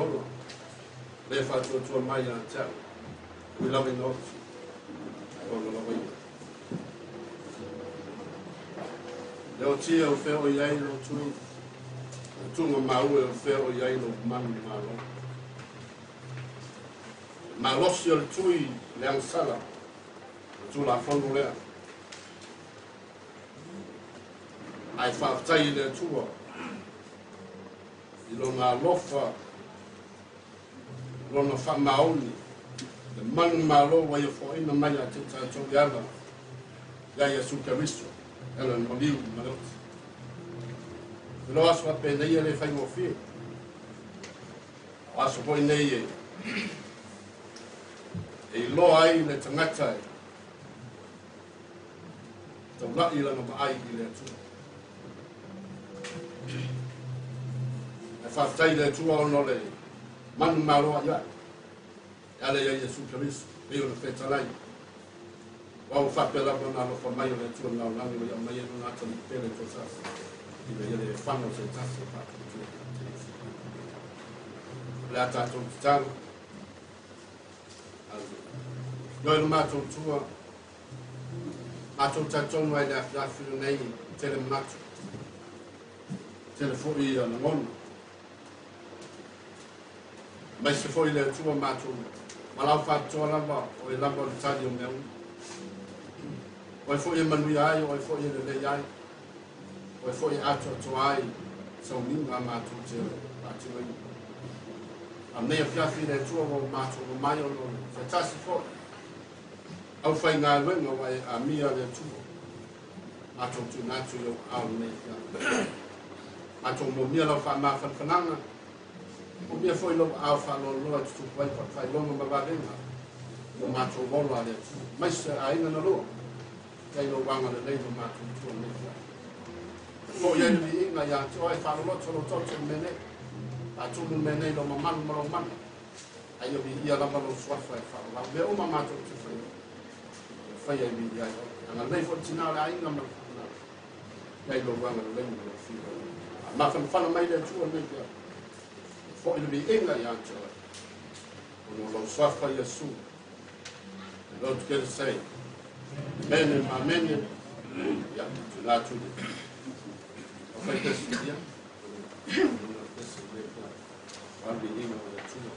Ola, lea faatuatua mai ia te au, ui lava ina oti, ae ola lava ia. Le otia o fea o i ai lou tui, o tuga maua o fea o i ai lou manumalo. Malosi o le tui le agasala, o Tulafono lea. Ae faafetai i le Atua, i lona alofa, lona faamaoni, le manumalo ua ia foaina mai ia te tatou i ala ia Iesu Keriso, e ala le maliu ma le oti. E lo aso faapenei e le faigofie. O aso foi nei e iloa ai le tagata e taulai lana vaai i le Atua. E faafetai i le Atua ona o le manumalo ai ai. E ala ia Iesu Keriso, pei ona fetalai. Ua ua faapea lava ona alofa mai o le Atua i le lalolagi ua ia aumai ai lona atalii pele toatasi, ina ia le faga o se tasi e faatuatua. O le a tatou tatalo. Ioe lo matou tua, matou talitonu ai le afiafi lenei, tele manatu, tele foi lagona. Aemaise foi le Atua matou valaau faapitoa lava, o oe lava o le tali o mea uma. O oe foi e manuia ai, o oe foi e lelei ai, o oe foi e atoatoa ai sauniga a matou te faatinoina. A lenei afiafi le Atua ua matou omai ona o se tasi foi aufaigaluega ua e amia le Atua. Matou tuuina atu i ou aao lenei afiafi. Matou momia lau faamafanafanaga, momia foi lou aao faaloaloa e tutupu ai faailoga ma vavega o matou ola a le Atua. Maise aiga na lua, i lou agalelei lo matou tua lenei afiafi. Foi ai le viiga ia te oe, faaloloto lou toto i mea nei. Faatumu mea nei lou mamalu ma lou mana. Ai o viia lava lou suafa e faalalau. Mea uma matou te faia. E faia i viia ai oe. Agalelei foi tina o le aiga ma le fanau. Ia i lou agalelei ma lou filo. Mafanafana mai le Atua lenei afiafi. Foi le viiga ia te oe. Ona o lou suafa Iesu. And all together say, Amen and Amen. Ia, tuna atu le. O fai tesi ia. Tesi le pia. O le viiga o le Atua.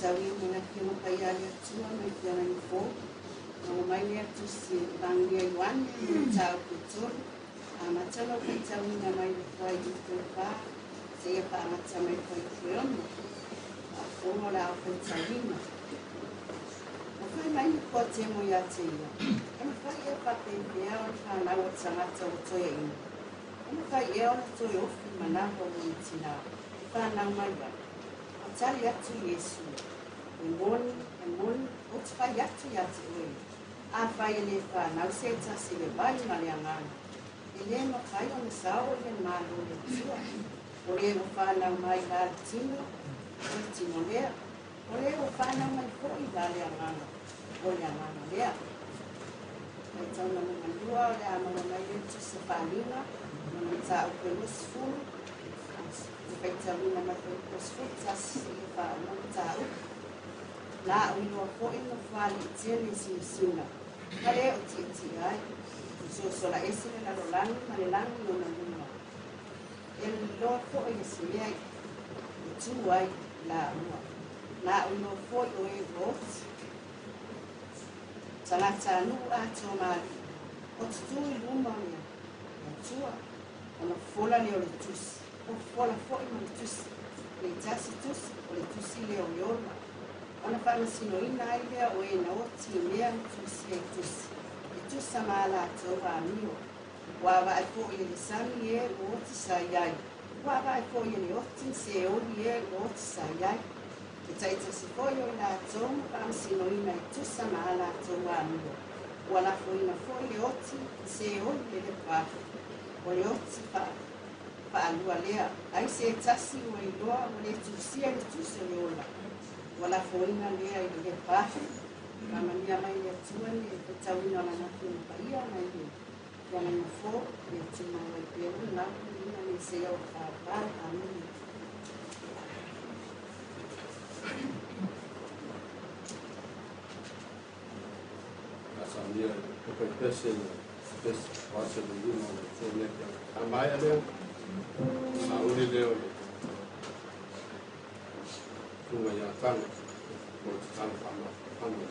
Faitauina le Afioga Paia a le Atua mai Feagaiga Fou, maua mai lea Tusi e Evagelia Ioane, mataupu e 3, amata lau faitauina mai le fuaiupu e 4 seia faagata mai le fuaiupu e 6. Faafofoga o le a faitauina. Ua fai mai Nikotemo ia te ia, e mafai ea faapefea ona fanau o le tagata ua toeaina? E mafai ea ona toe ofi i manava o lona tinā e fanau mai ai? Ua tali atu Iesu, e moni, e moni, ou te fai atu ia te oe, afai e lē fanau se tasi i le vai ma le Agaga, e lē mafai ona sao i le Malo o le Atua. O le ua fanau mai la le tino, o le tino lea. O le ua fanau mai foi la le Agaga, o le Agaga lea. Faitauga lona lua o le a maua mai le Tusi Faaaliga, lona mataupu e 20, le faitauina mai le 21 seia faauma mataupu. Na au iloa foi nofoalii tele i sinasina, ma le o tietie ai, sosola ese le lalolagi ma le lagi ona luga. E liloa foi e se mea e tu ai laua. Na au iloa foi o e ua oti. Tagata nuu atoa mali, o tutu i luma o le Atua, ona fofola lea o le tusi, o fofola foi ma le tusi, le tasi tusi, o le tusi lea o le ola. Ona faamasinoina ai lea o e na oti i mea na tusia i tusi, e tusa ma a latou amio. Ua avae foi e le sami e ua oti sa i ai, ua avae foi e le oti ma seoli e ua oti sa i ai. E taitasi foi o i latou ma faamasinoina e tusa ma a latou amio. Ua lafoina foi le oti ma seoli le lepa afi. O le oti faalua lea, ai se tasi ua iloa ua le tusia i le tusi o le ola. Ua lafoina lea i le lepa afi. Faamanuia mai le Atua le faitauina o lana Afioga Paia mai le Feagaiga Fou, le tumau ai pea le ina le seia o faavavau. Amene. Asamia pepa i pese pese o se le lima o le tō nei kia. A mai a lea, sa uli lea o le tunga ia tanga, o te tanga whaama, whaama.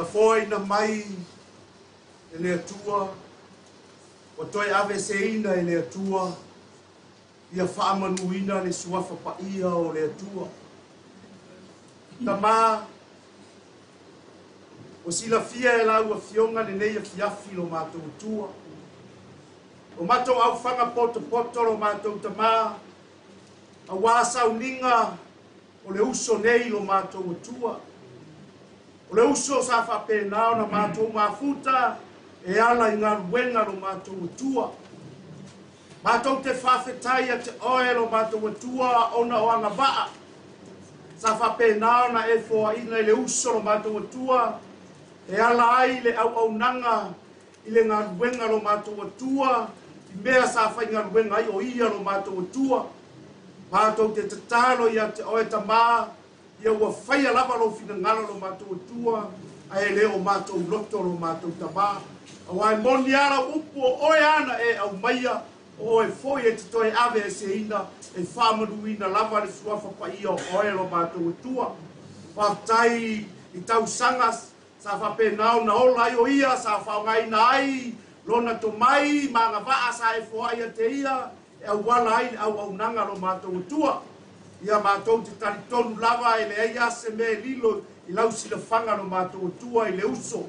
Na foaina mai e le Atua, ua toe aveseina e le Atua, ia faamanuina le suafa paia o le Atua. Tamā, ua silafia e lau Afioga lenei afiafi lo matou Atua. O matou aufaga potopoto lo matou tamā, auā sauniga o le uso nei lo matou Atua. O le uso sa faapena ona matou mafuta e ala i galuega lo matou Atua. Matou te faafetai ia te oe lo matou Atua ona o agavaa. Sa faapena ona e foaina i le uso lo matou Atua e ala ai le auaunaga i le galuega lo matou Atua i mea sa faigaluega ai o ia lo matou Atua. Matou te tatalo ia te oe tamā, ia ua faia lava lou finagalo lo matou Atua, ae le o matou loto lo matou tamā. Auā e moni lava lau upu o oe ana e aumaia, o oe foi e te toe aveeseina, e faamanuina lava le suafa paia o oe lo matou Atua. Faafetai i tausaga sa faapena ona ola ai o ia, sa faaaogaina ai lona tomai ma agavaa sa e foai ia te ia, e auala ai le auaunaga lo matou Atua. Ia matou te talitonu lava e leai lava se mea e lilo i lau silafaga lo matou Atua i le uso.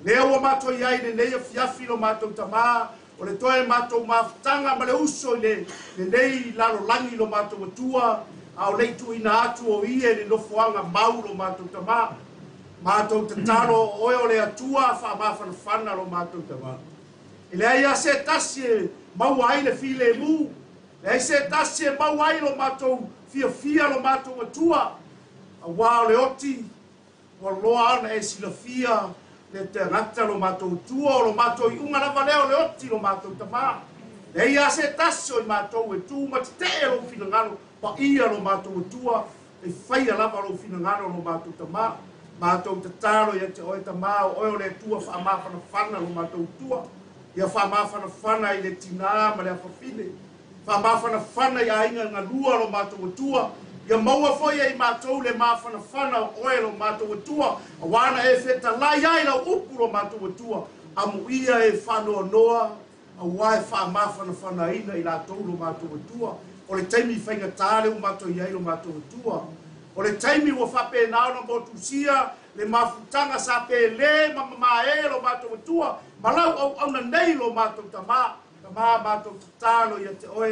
Lea ua matou i ai lenei afiafi lo matou tamā, o le toe matou mafutaga ma le uso i le lenei lalolagi lo matou Atua, a o le i tuuina atu o ia i le nofoaga mau lo matou tamā. Matou tatalo o oe o le Atua faamafanafana lo matou tamā. E leai lava se tasi e maua ai le filemu, leai se tasi e maua ai lo matou fiafia lo matou Atua, auā o le oti ua loa ona e silafia le tagata lo matou Atua, o lo matou iuga lava lea o le oti lo matou tamā. Leai lava se tasi o i matou e tu ma tetee lou finagalo paia lo matou Atua, e faia lava lou finagalo lo matou tamā. Matou tatalo ia te oe tamā, o oe o le Atua faamafanafana lo matou Atua. Ia faamafanafana i le tinā ma le afafine, faamafanafana i aiga galua lo matou Atua. Ia maua foi e i matou le mafanafana o oe lo matou Atua, auā na e fetalai ai lau upu lo matou Atua, amuia e faanoanoa, auā e faamafanafanaina i latou lo matou Atua. O le taimi faigatā lea ua matou i ai lo matou Atua. O le taimi ua faapena ona motusia le mafutaga sa pelē ma mamaē lo matou Atua, ma lau auauna nei lo matou tamā. Tamā, matou tatalo ia te oe,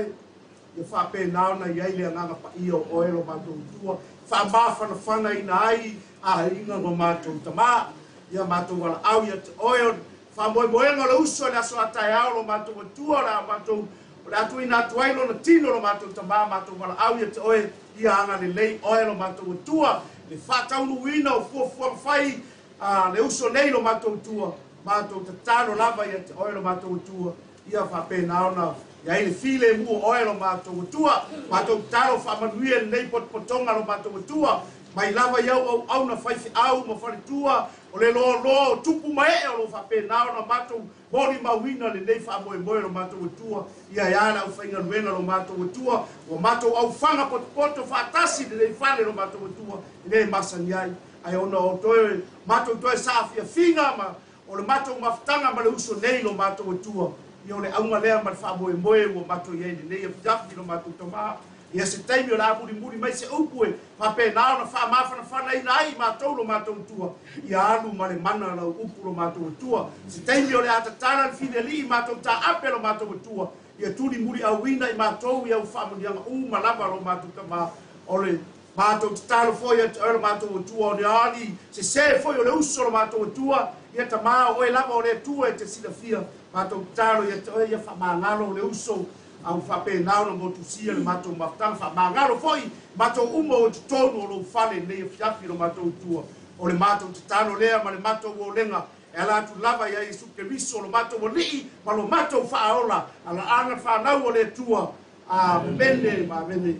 ia faapena ona i ai le agaga paia o oe lo matou Atua, faamafanafanaina ai aiga ma matou tamā. Ia matou valaau ia te oe, o faamoemoega o le uso i le aso a taeao lo matou Atua, o le a matou o le a tuuina atu ai lona tino lo matou tamā. Matou valaau ia te oe, ia agalelei oe lo matou Atua, le faataunuuina o fuafuaga fai a le uso nei lo matou Atua. Matou tatalo lava ia te oe lo matou Atua, ia faapena ona i ai le filemu o oe lo matou Atua. Matou tatalo faamanuia lenei potopotoga lo matou Atua, mai lava i au auauna faifeau ma faletua, o le loaloa o tupu ma ee o lo faapena ona matou molimauina lenei faamoemoe lo matou Atua. Ia e a le aufaigaluega lo matou Atua, ua matou aufaga potopoto faatasi lenei fale lo matou Atua, e le masani ai, ae ona o toe matou toe saafiafiga ma o le matou mafutaga ma le uso nei lo matou Atua. Ia o le auga lea ma le faamoemoe ua matou i ai lenei afiafi lo matou tamā. Ia se taimi o le a mulimuli mai se upu e faapena ona faamafanafanaina ai i matou lo matou Atua, ia alu ma le mana lau upu lo matou Atua. Se taimi o le a tatala le filialii matou taape lo matou Atua, ia tulimuliauina i matou i au faamanuiaga uma lava lo matou tamā. O le matou tatalo foi ia te oe lo matou Atua, o le ali sesē foi o le uso lo matou Atua, ia tamā o oe lava o le Atua e te silafia. Matou tatalo ia te oe, ia faamagalo le uso au faapena ona motusia le matou mafutaga, faamagalo foi matou uma o i totonu o lou fale lenei afiafi lo matou Atua. O le matou tatalo lea ma le matou olega e ala atu lava ia Iesu Keriso lo matou Alii ma lo matou Faaola, alaaga fanau o le Atua. Amene ma amene.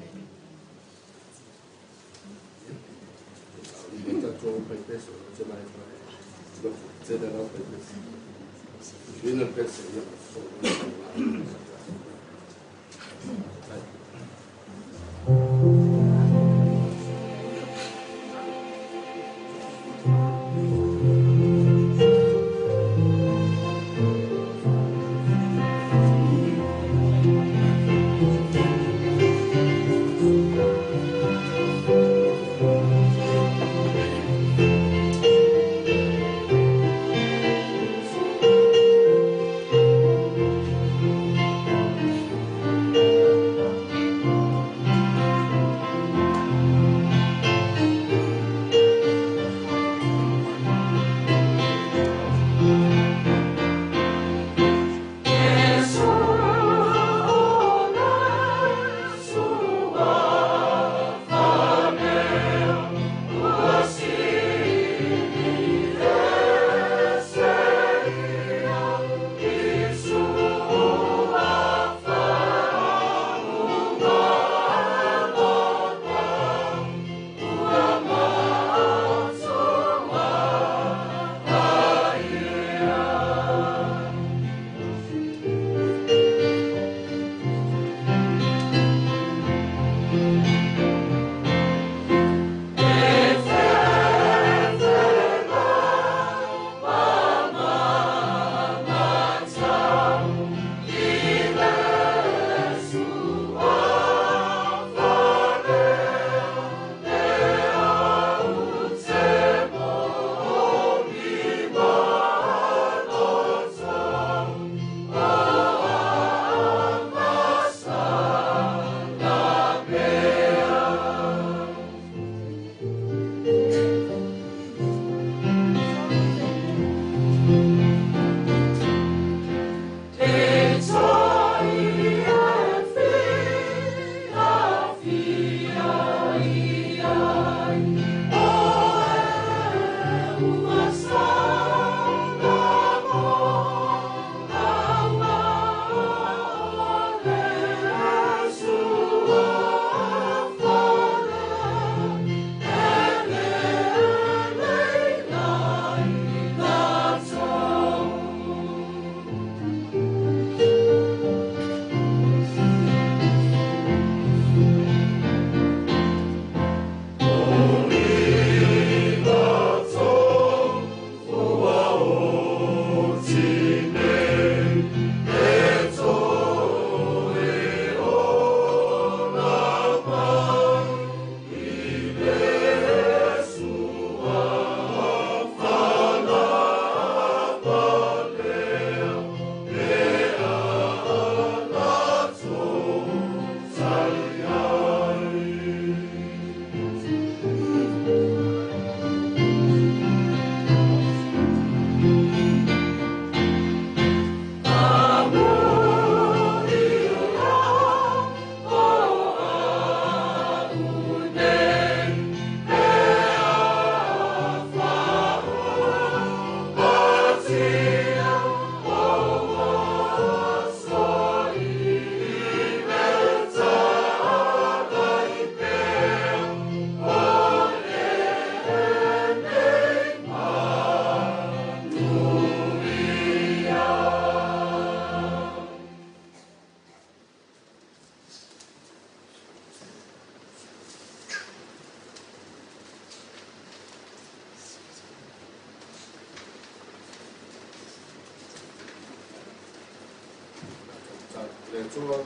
Le Atua,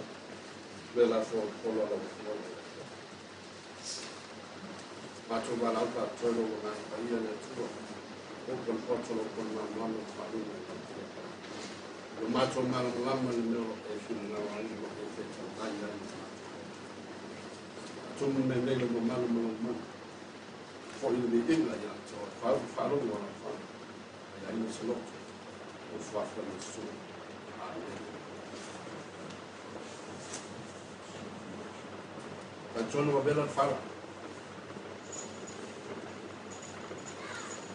le lafo polo lau afioga. Matou valaau faapitoa i lou Agaga Paia le Atua, upu o le poto, lau upu o le malamalama ma faaluga i lau Afioga. Lo matou malamalama i le mea o lo o e finagalo ai, o lo o e fetalai ai ma matou. Faatumu mea nei lou mamalu ma lou mana. Foi le viiga ia te oe, faaupu faalogo o lau fala, ai aina se loto, o fuafu Iesu. Amen. Talitonu ua vela le fala.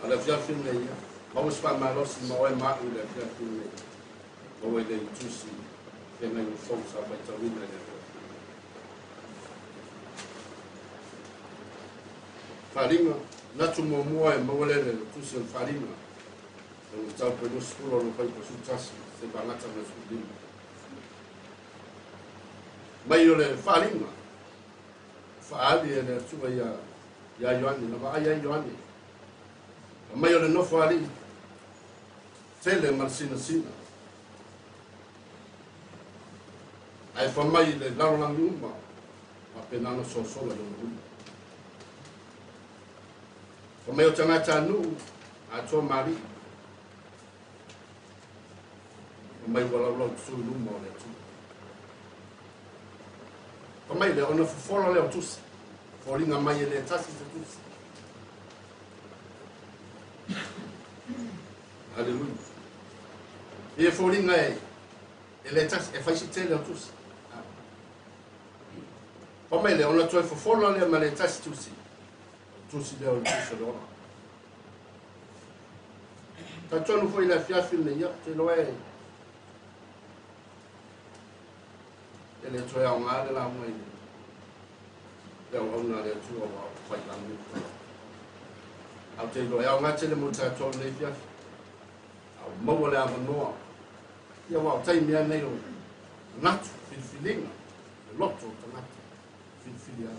A le afiafi lenei ia, maua se faamalosi ma oe ma au i le afiafi lenei. Maua i le itusi feagaiga fou sa faitauina i le afiafi lenei. Faaaliga, manatu muamua e maua lea i le tusi o le Faaaliga, o le mataupu e 20 o lona fuaiupu 11 seia faagata ma le 15. Mai o le Faaaliga, faaali e le Atua ia Ioane, na vaai ai Ioane. Mai o le nofo alii, tele ma le sinasina. Ae fa mai le lalolagi uma, faapena ona sosola i ona uma. Fa mai o tagata nuu, atoa ma alii. Fa mai ua laulau tutu i luma o le Atua. Fa mai lea, ona fofola lea o tusi. Foliga mai e le tasi se tusi. Haleluia. E foliga e le tasi, e fai si tele o tusi. Fa mai lea, ona toe fofola lea ma le tasi tusi. Tusi lea o le tusi o le ola. Talitonu foi le afiafi lenei, ia, te iloa e le toe aoga le lauga i le auauna a le Atua ua fai lagi. Ae ou te iloa e aoga tele mo tatou lenei afiafi. A o maua le avanoa. Ia ua o taimi lava nei o manatu, filifiliga, le loto o tagata, filifili ai.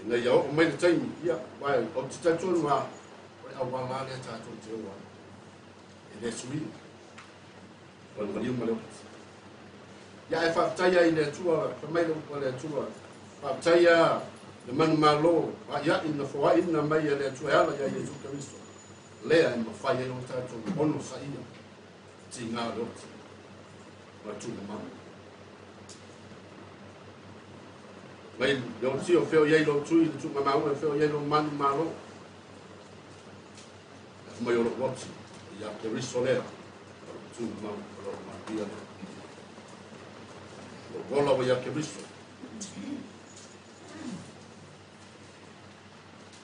Ina ia oo mai le taimi, ia, aua ou te talitonu lava, o le auala lea tatou te o ai. E le suiga. O le maliu ma le oti. Ia ae faafetai ai i le Atua, fai mai le upu a le Atua, faafetai a le manumalo, a'ia'i na foaiina mai e le Atua e ala ia Iesu Keriso, lea e mafai ai ona tatou onosaia tiga o le oti ma le tuugamau. Mai le oti o fea o i ai lou tui i le tuugamauga, e fea o i ai lou manumalo. E mai o lou oti, ia Keriso lea, o lou tuugamau, o lou manuia lea. Lou ola ua ia Keriso.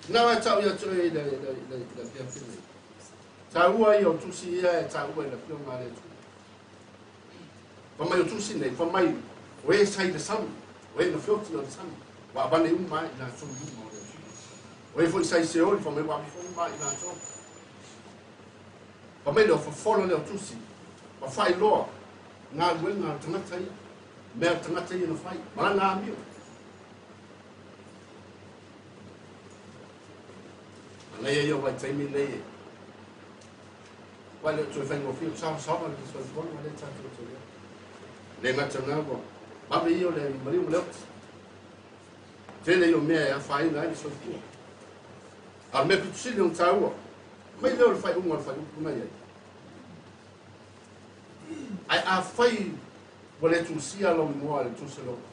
Na e tau ia toe i le afiafi nei. Taua ia o tusi ia e taua i le afioga a le Atua. Fa mai o tusi nei, fa mai o e sai le sami, o e na feoti o le sami, ua avane uma ai i latou i luma o le Atua. O e foi sai Seoli, fa mai ua ave foi uma ai i latou. Fa mai lea o fofola lea o tusi, ua faailoa galuega a le tagata ia, mea a le tagata ia na fai, ma lana amio. Manaia ia o vaitaimi nei e. Ua le o toe faigofie, ua saosaoa le soifuaga lea tatou te i ai. Le gata na ua vave ia o le maliu ma le oti. Tele ia o mea e afaina ai le soifua. A o le mea pito sili ona taua, mai lea o le faaiuga o le fuaiupu na i ai. Ae afai ua le tusia lou igoa i le tusi o le ola,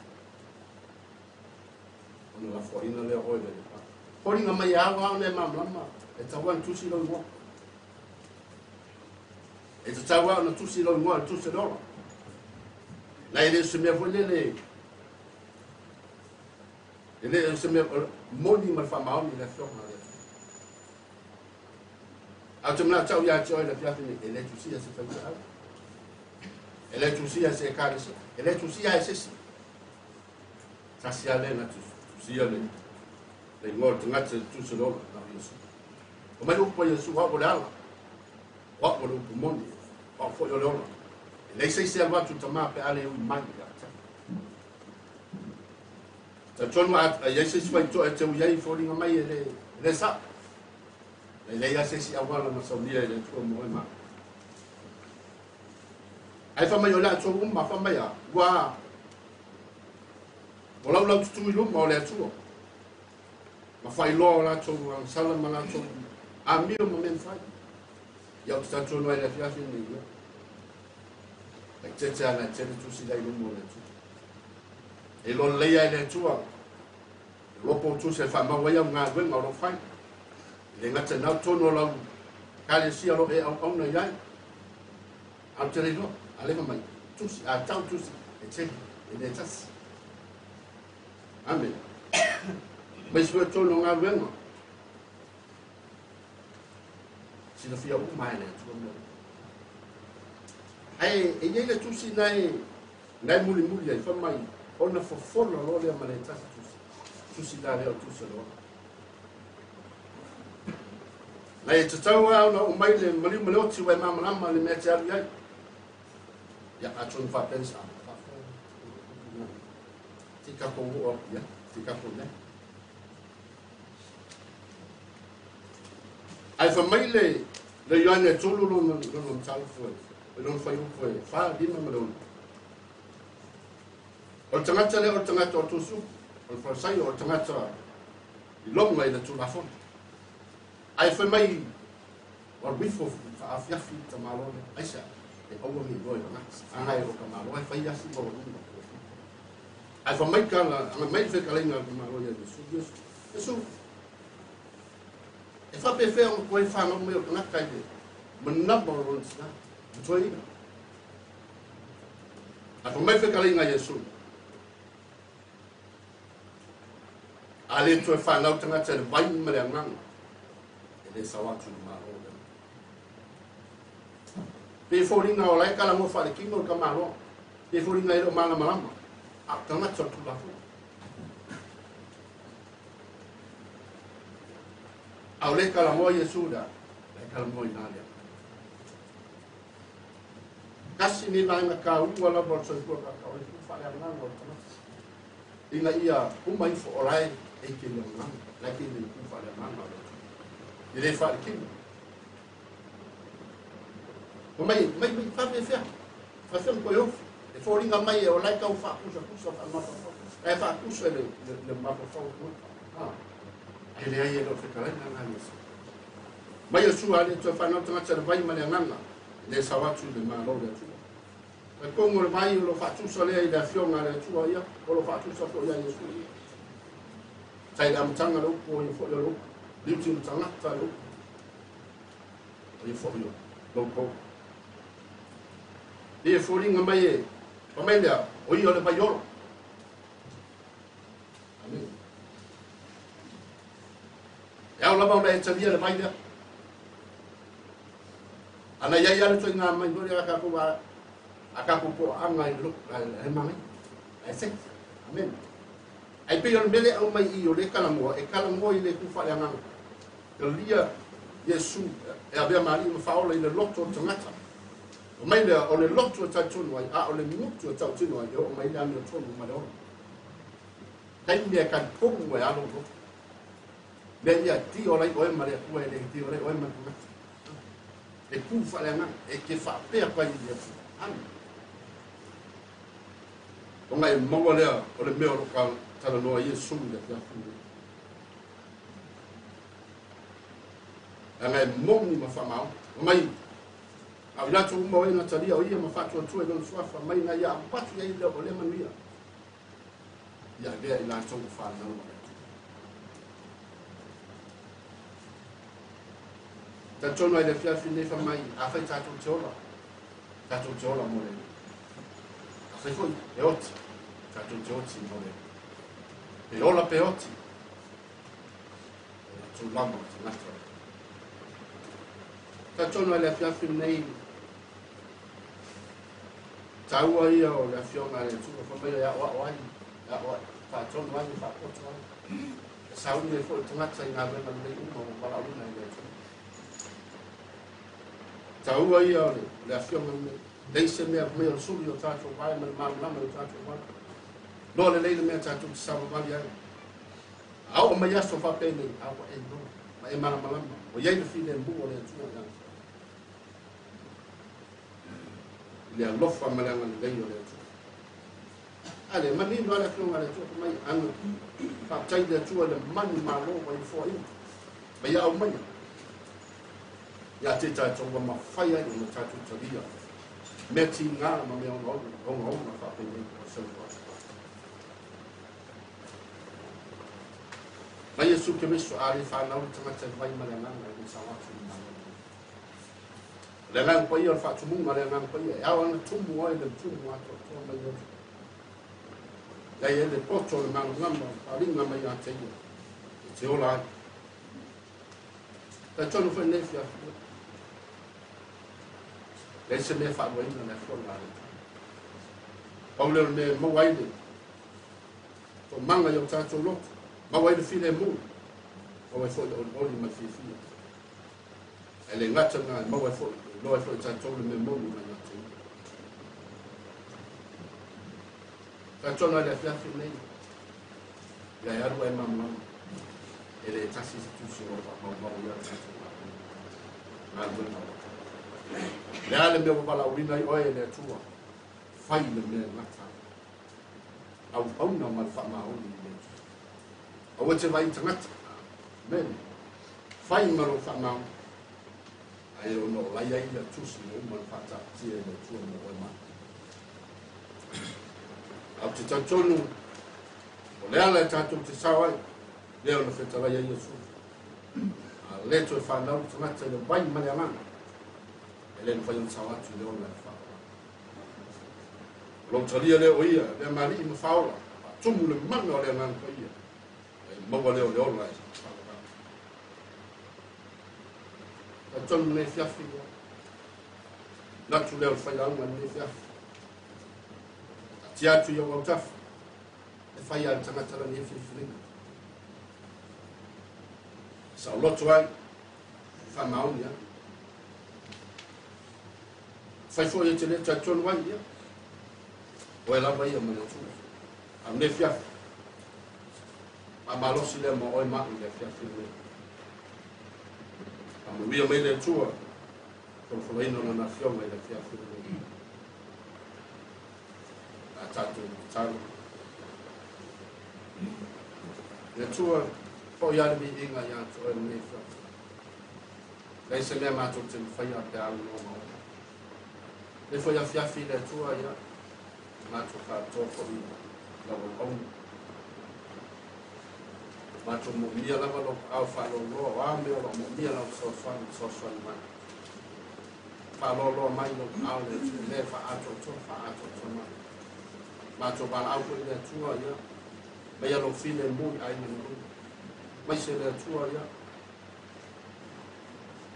ona lafoaiina lea o oe le pa. Foliga mai e ao lava ona e malamalama e tatau lava ona tusi lou igoa. E tatau lava ona tusi lou igoa i le tusi o le ola. Na e le o se mea foi lele, e le o se mea moni ma le faamaoni i le afioga a le Atua. Ae ou te manatu au ia te oe i le afiafi nei, e le tusia se faifeau. E le tusia se ekalesia. E le tusia e se isi. Tasi lava lea na tusia le igoa o le tagata i le tusi o le ola, na o Iesu. Fai mai le upu a Iesu, o au o le ala, o au o le upu moni, o au foi o le ola. E leai se isi e alu atu i le Tama pe a le ui mai ia te au. Talitonu a i ai se isi faitotoa e te ui ai i foliga mai e le sao. E leai lava se isi auala na saunia e le Atua mo oe ma au. Ai fa mai o le atua uma fa mai a ua o lau lau tutu i luma o le atua. Ma whailoa o lātou agasala ma lātou amio ma mea mawhai. Ia o te tātou noa i le afiafi nei ia. Ai te te ana te tusi lai luma o le atua. E loa leia i le atua. E lopo o tusi e whaamau ai au ngā luenga o lo whai. I le ngata nau tono lau kale sia lo e au auna i ai. Au te reiloa, a lewa mai, tusi, a tau tusi, e te, e le tasi. Amen. Mai sua tono ngā luenga. Sina fia u mai le atua mea. Ai, e iei le tusi nai, nai muli muli ai, fa mai, ona fofola lo lea ma le tasi tusi. Tusi la lea o tusi loa. Nai e te tau au na o mai le maliu ma le oti wai mamalama le mea te alu iai. Ia, a tonu whapensa. Tika ko o ia, tika ko ne. Ai fa mai le le Ioane tolu lona lona mataupu foi. Lona fuaiupu foi, fa lima ma le ono. O le tagata lea o le tagata o le tusi upu, o le Farisaio o le tagata i loga i le Tulafono. Ae fai mai o alu ifo faafiafi i tamāloa lea. Aisea? E aua ne i iloa i tagata. Aga e o tamāloa e fai asi ma ua luma. Ae fai mai kala, aga mai le fetalaiga a le tamāloa ia Iesu, Iesu, Iesu, e faapefea ona toe fanau mai o le tagata i le manava o lona tina, ma toeaina. Ae fai mai le fetalaiga a Iesu, a le toe fanau tagata i le vai ma le agaga, e le sao atu i le Malo lea. Pe foliga o la e kalagoa faalekino le tamaloa, pe foliga e le o malamalama, a o tagata o le Tulafono. A o le kalagoa Iesu lea, la e kalagoa i nā lea. Kasi nei vaega taua lava o le soifua tagata o le ku faaleagaga o le tagata. Ina ia uma ifo o lae e ke le agaga, lae ke le ku faaleagaga o le Atua. I le faalekino. O mai, mai, mai, faafefea. Faafefea ma koe ofu. E foliga mai e o lae tau faapusapusa faamafafau. Lae faapusa le, le, le mafafau. Ha. E leai e le o fetalaiga na Iesu. Mai Iesu a le toe whanau tagata le vai ma le agaga, e le sao atu i le Malo o le Atua. Le kongo o le vai o lo faatusa lea i le afioga a le Atua ia, o lo faatusa foi ia Iesu ia. Tai le amataga le upu o ia foi o le upu, liuti o le tagata le upu, o ia foi o loukou. E foliga mai e, fa mai lea, o ia o le vai ola. Amen. E ao lava ona e talia le vai lea. Ana iai ia le toiga mai foi a kākou a kākou poaʻaga i le le mangai. Ai se. Amen. Ai pei o le mele au mai i o le kalamoa, e kalamoa i le ku faaleagaga. Talia Iesu e avea ma alii ma faaola i le loto o le tagata. O mai lea, o le loto e talitonu ai, a o le gutu e tautino ai, e oo mai le amiotonu ma le ola. Taimi e talitonu e alo loto. Mea ia ti o lai oe ma le Atua e le ti o lai oe ma le tagata. E ku faaleagaga, e ke faapea pai i le Atua. Amen. Ona e maua lea o le mea o lo ka talanoa Iesu i le afiafi nei. Leaga e moni ma faamaoni. Mai, a o i latou uma o e na talia o ia ma faatuatua i lona suafa, mai na ia avatu i ai lea o lea manuia. Ia avea i latou ua fanau ma le Atua. Talitonu ai le afiafi nei fai mai, afai tatou te ola, tatou te ola mo le Alii. Afai foi e oti, tatou te oti mo le Alii. Pe ola pe oti, o latou lava o tagata. Talitonu ai le afiafi nei, taua ia o le afioga a le Atua, fai mai e aoao ai, e aoao, faatonu ai, faapoto ai. E sauni ai foi le tagata i galuega lelei uma ua valaauina e le Atua. Taua ia o le afioga lenei. Leai se mea mai o le suli o tatou vae ma le malamalama i o tatou vae. Loa lelei le mea tatou te savavali ai. A oo mai aso faapenei, a ua e iloa ma e malamalama, ua i ai le filemu o le Atua ia te oe. I le alofa ma le agalelei o le Atua. Ale manino ale afioga a le Atua mai ana faafetai le Atua i le manu malo ua i foaina ma ia aumaia ia te tatou ua mafai ai ona tatou talia mea tiga ma mea ogaoga faapenei o soifua. Mai Iesu Keriso a le fanau le tagata i vai ma le agaga e le sao atu i le Malo. O le agaga paia o le faatumuga le agaga paia e ao ana tumu ai le tumu atoatoa mai le Lai e le poto o le malamalama o le faaaliga mai ia te ia e te ola ai. Talitonu foi lenei afiafi. Leai se mea faaluaina le afioga a le Atua. Pau lea o le mea e maua ai le toomaga i o tatou loto, maua ai le filemu, maua ai foi le olioli ma le fiafia. Ae le gata lena, e maua ai foi, e iloa ai foi e tatou le mea moni mai ia te ia. Talitonu ai le afiafi lenei, ia e alu ai malamalama. E le tasi se tusi o lo o faamaumau ia le tatou galuega. Le a le mea ua valaauina ai oe e le Atua, fai le mea e gata ai. Auauna ma le faamaoni i le Atua. Aua te vaai i tagata. Amen. Fai ma lou faamaoni. Ae ona o lai ai ia tusi ua uma ona faataatia e le Atua mo oe ma au. Ae ou te talitonu o le ala e tatou te sao ai, lea ona fetalai ai Iesu. A le toe fanau le tagata i le vai ma le agaga, e le mafai ona sao atu i le ola e faaola. O lou talia lea o ia, lea ma alii ma faaola, faatumu le mana o le agaga paia, e maua lea o le ola e faaola. Talitonu lenei afiafi, natu lea o le failauga lenei afiafi. Tia atu i au autafa, e fai a le tagata lana ia filifiliga. Saoloto ai, faamaoni ai. Fai foi e te le talitonu ai ia. Oe lava ia ma le Atua. A lenei afiafi, faamalosi lea ma oe ma au i le afiafi lenei. Faamanuia mai le Atua, folafolaina o lana afioga i le afiafi lenei. A tatou tatalo. Le Atua, foi a le viiga ia te oe lenei afiafi. Leai se mea matou te mafaia pe a aunoa ma oe. Le foi afiafi le Atua ia, matou faatoa foi lau auauna. Matou moomia lava lou aao faaloaloa o a mea o loo moomia lau fesoasoani, fesoasoani mai. Faaloaloa mai lou aao le Atua, mea faaatoatoa, faaatoatoa mai. Matou valaau foi le Atua ia, mai lou filemu i aiga na luma. Mai se le Atua ia,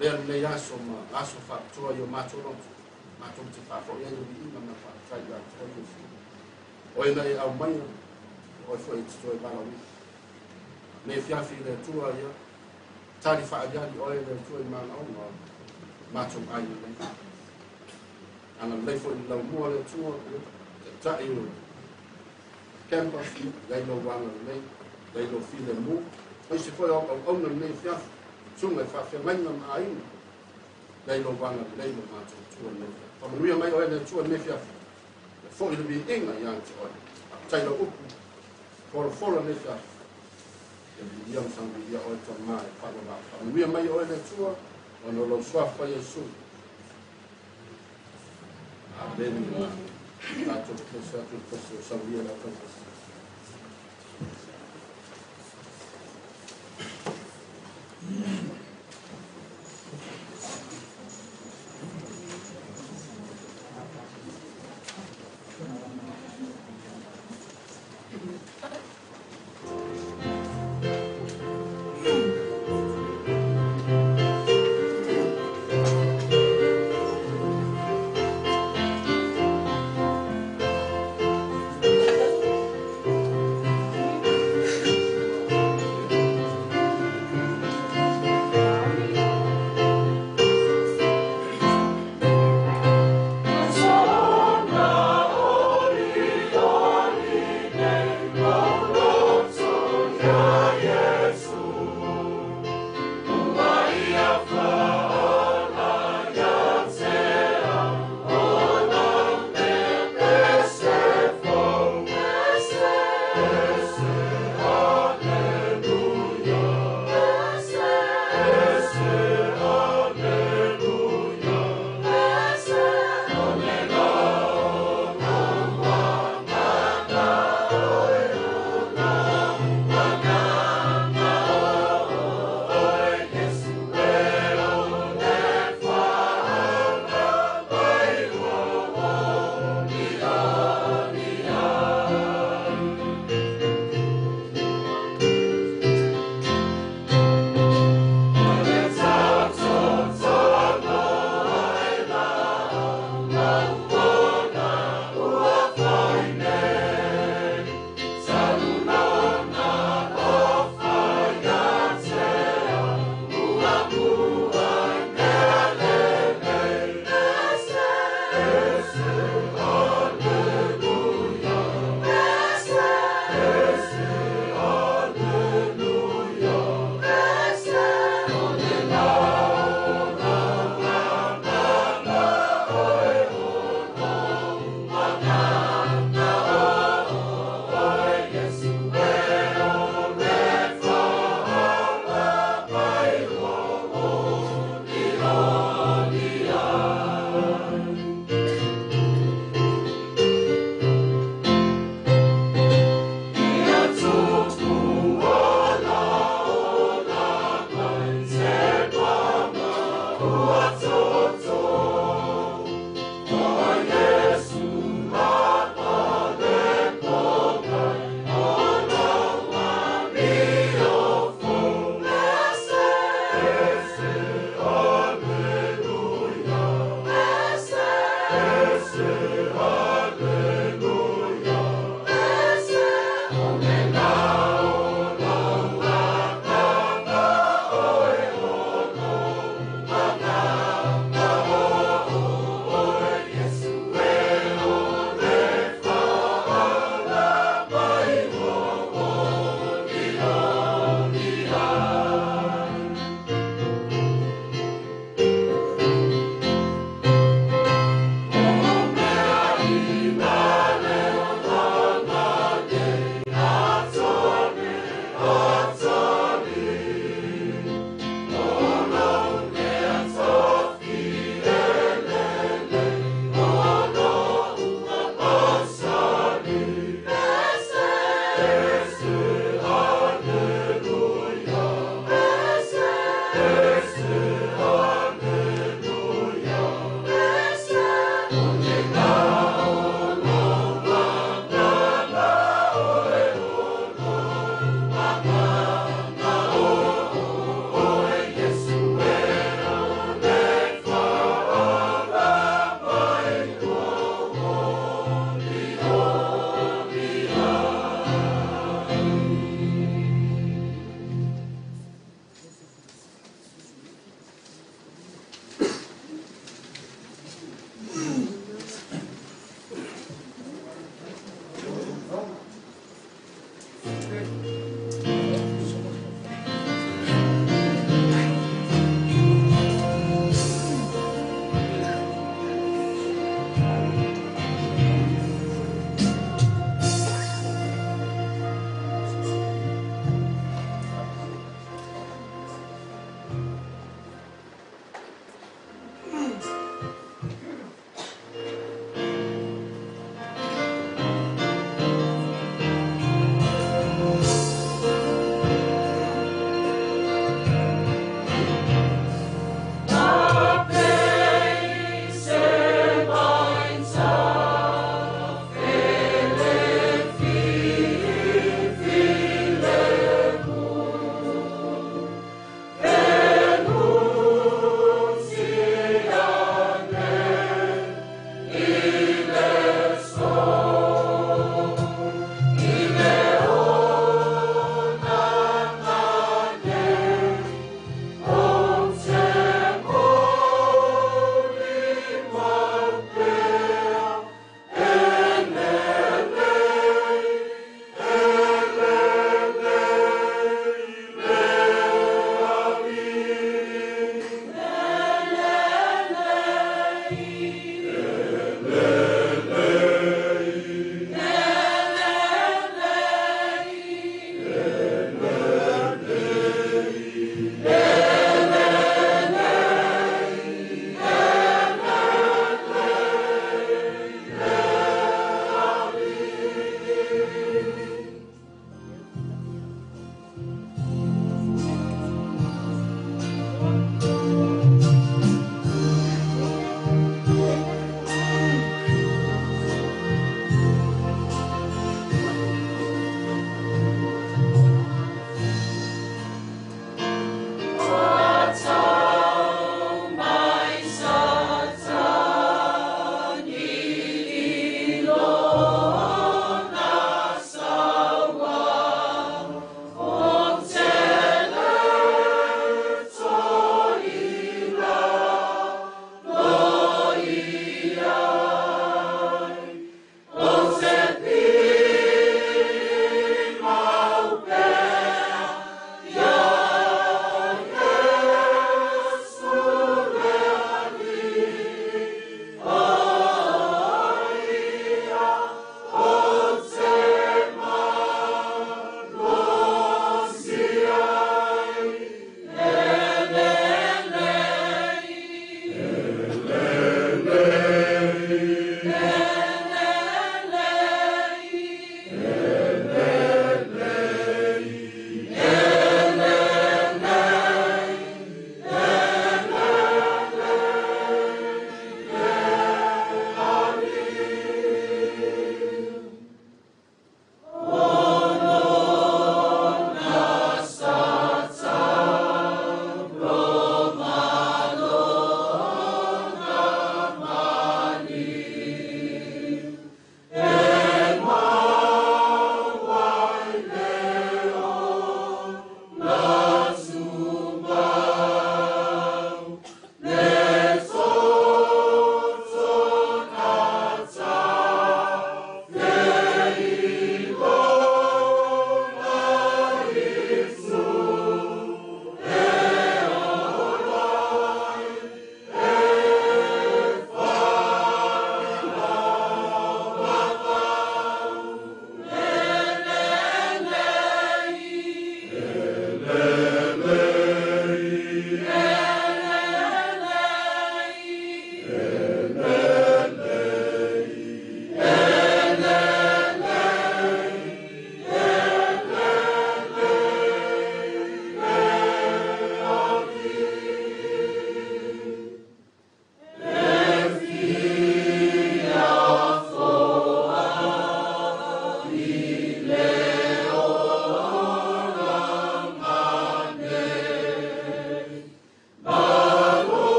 lea lenei aso ma aso faapitoa i o matou loto. Matou te faafoi ai le viiga ma faafetai ia te oe Iesu. Oe na e aumaia, oe foi e te toe valaauina. Nei afiafi le Atua ia, tali faaliali oe le Atua i manaoga o matou aiga nei. Agalelei foi i laumua le Atua, taitai o campa, iai lou agalelei, iai lou filemu. Aemaise foi o auauna lenei afiafi, susuga i faafeagaiga ma aiga, iai lou agalelei lo matou Atua lenei afiafi. Faamanuia mai oe le Atua lenei afiafi, ia foi le viiga ia te oe. Faafetai lau upu, folafola lenei afiafi. Ia viia ma faamanuia oe Tama e faavavau. Faamanuia mai oe le Atua, ona o lou suafa Iesu. Amen. Tatou pese atu le pese o saulia le aufaipese.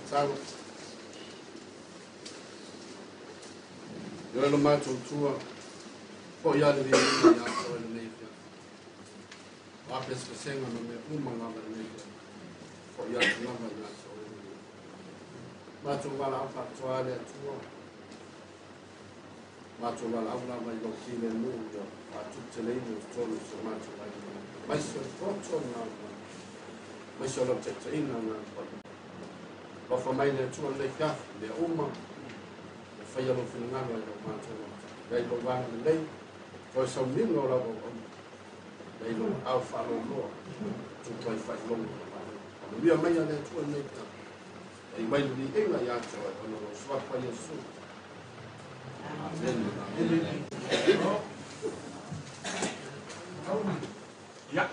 tatalo. Ioe lo matou tua, fo'i a le viiga ia te oe lenei afiafi. O a pesepesega ma mea uma lava lenei afiafi, fo'i atu lava ia te oe lenei afiafi. Matou valaau faatoa le Atua, matou valaau lava i lou filemu ia faatuputeleina i totonu o si o matou aiga, aemaise o le poto o le galuega, aemaise o lau taitaiga na paia. Alofa mai le Atua lenei afiafi, mea uma, e faia lou finagalo ai lau matou ai lou agalelei, toe sauniga o lau auauna, ai lou aao faaloaloa, tupu ai faailoga o le Malo. Faamanuia mai a le Atua lenei afiafi, ai mai le viiga ia te oe, ona o lou suafa Iesu. Amen. Amen. Ia.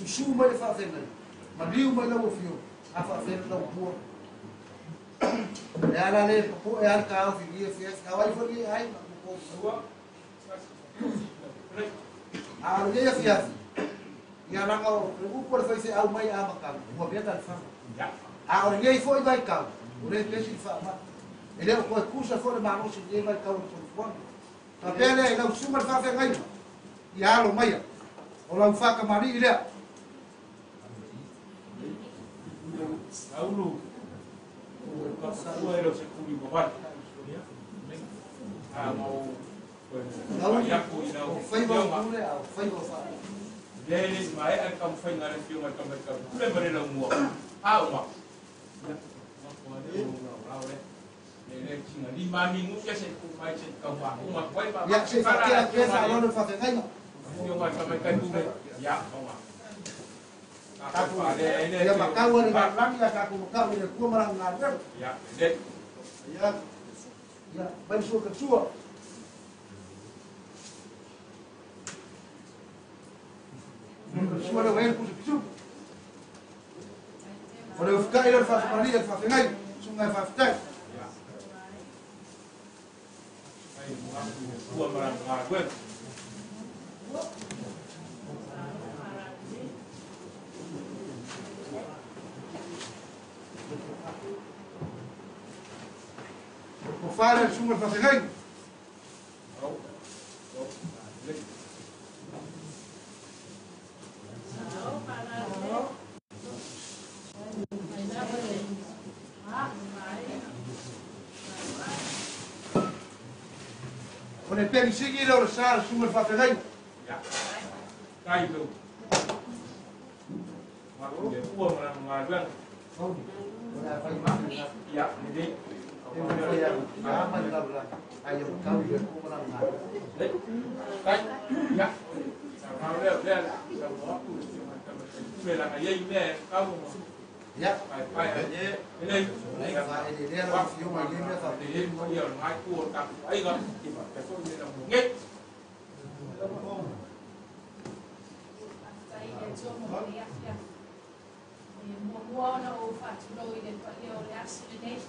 Susu mai le faafegai, maliu mai lau afioga, a faafegai lau pua. E ala le popo e ala ka au fi fi ka wai fo ai ma ko. A le ya fi ya la ka o ku ko fai se au mai a maka. Mo be ta fa. A o le fo i vai ka. O le le si fa ma. E le ko ku sa fo le ma no si le vai ka o fo. Ka pele lau suma faafegai. Ia alo mai. O lau fa ka mari ile. Saulu, ua e se kuli mawai. A mau iaku i lau fioga. Le mai a kam whai ngā re fioga ka mai ka kule mare lau mua. A uma. Le tinga lima mingu ke se ku mai se ka wa uma koi ba. Ia se fa ke sa lo fa fe ngai. Fioga ka mai ka kule. Ia uma. Ia makau ari langi ia ka ku makau ile ku marang ngar. Ya, le. Ya. Ya, bai su ka sua. Sua le wen ku su. O le fka ile fa fa ni fa ngai, su ngai fa fa. Ya. Ai mu ku marang ngar. O fare il sumo fasegai. Ona pegisigi le o le sa le susuga i le faafeagaiga. O le a fai mai lena. E fai atu, a ma le lalolagi, ae ia matau i le Atua ma lana galuega. Ia, faaeleelea lau Afioga i lea mea faapea. Faafetai i le Atua mo lenei afiafi. E muamua ona ou faatulou i le paia o le aso lenei.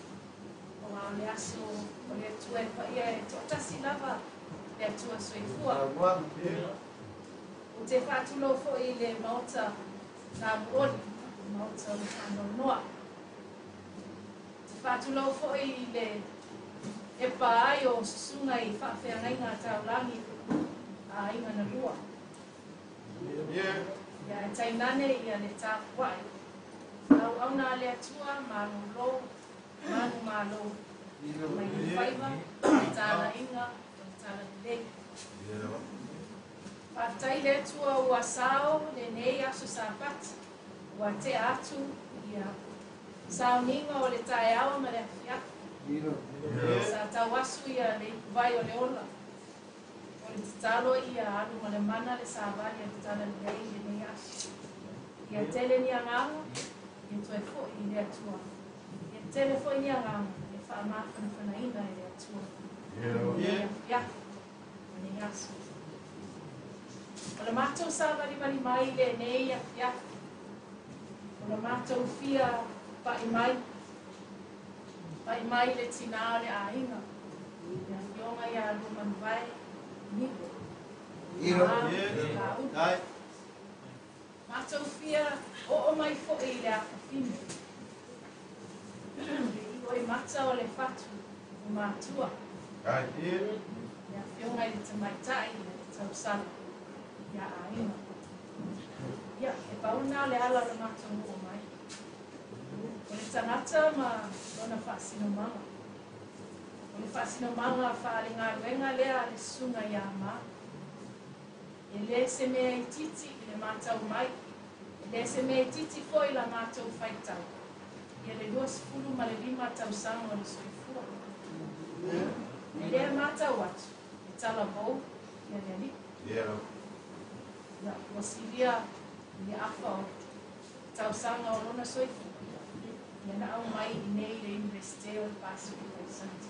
Aua o le aso o le Atua e paia e toatasi lava le Atua soifua. Ou te faatulou foi i le Maota Tamuoli, le Maota o le Faanoanoa. Ou te faatulou foi i le epa ai o susuga i faafeagaiga taulagi a aiga na lua. Ia e tainane ia le tapuai. Auauna a le Atua, malolo, manu malo, mai le faiva, le talaiga, o le talalelei. Faafetai le Atua ua sao lenei aso Sapati, ua tea atu ia sauniga o le taeao ma le afiafi. Sa tauasu ia le ipuvai o le ola. O le tatalo ia alu ma le mana le savali a le talalelei i lenei aso. Ia tele ni agaga, ia toe foi i le Atua. Ia tele foi ni agaga e faamafanafanaina e le Atua. Lenei afiafi, lenei aso. O le matou savalivali mai lenei afiafi. O le matou fia pai mai. Pai mai le tinā o le aiga. Le afioga ia Luamanuvae Nipo. Matou fia oo mai foi i le afafine. Le ioi mata o le fatu o matua. Le afioga i le tamaitai i le tausala ia aiga. Ia, e pau lena le ala o le matou oo mai. O le tagata ma lona faasinomaga. O le faasinomaga faalegaluega lea a le susuga ia Ma. E le se mea itiiti i le matau mai, e le se mea itiiti foi i la matou faitau, ia le 25 tausaga o le soifua. I lea matau atu, e talavou ia le alii. Ia, ua silia i le afa o tausaga o lona soifua, ia na aumai i nei i le Iunivesite o le Pasefika i Sati.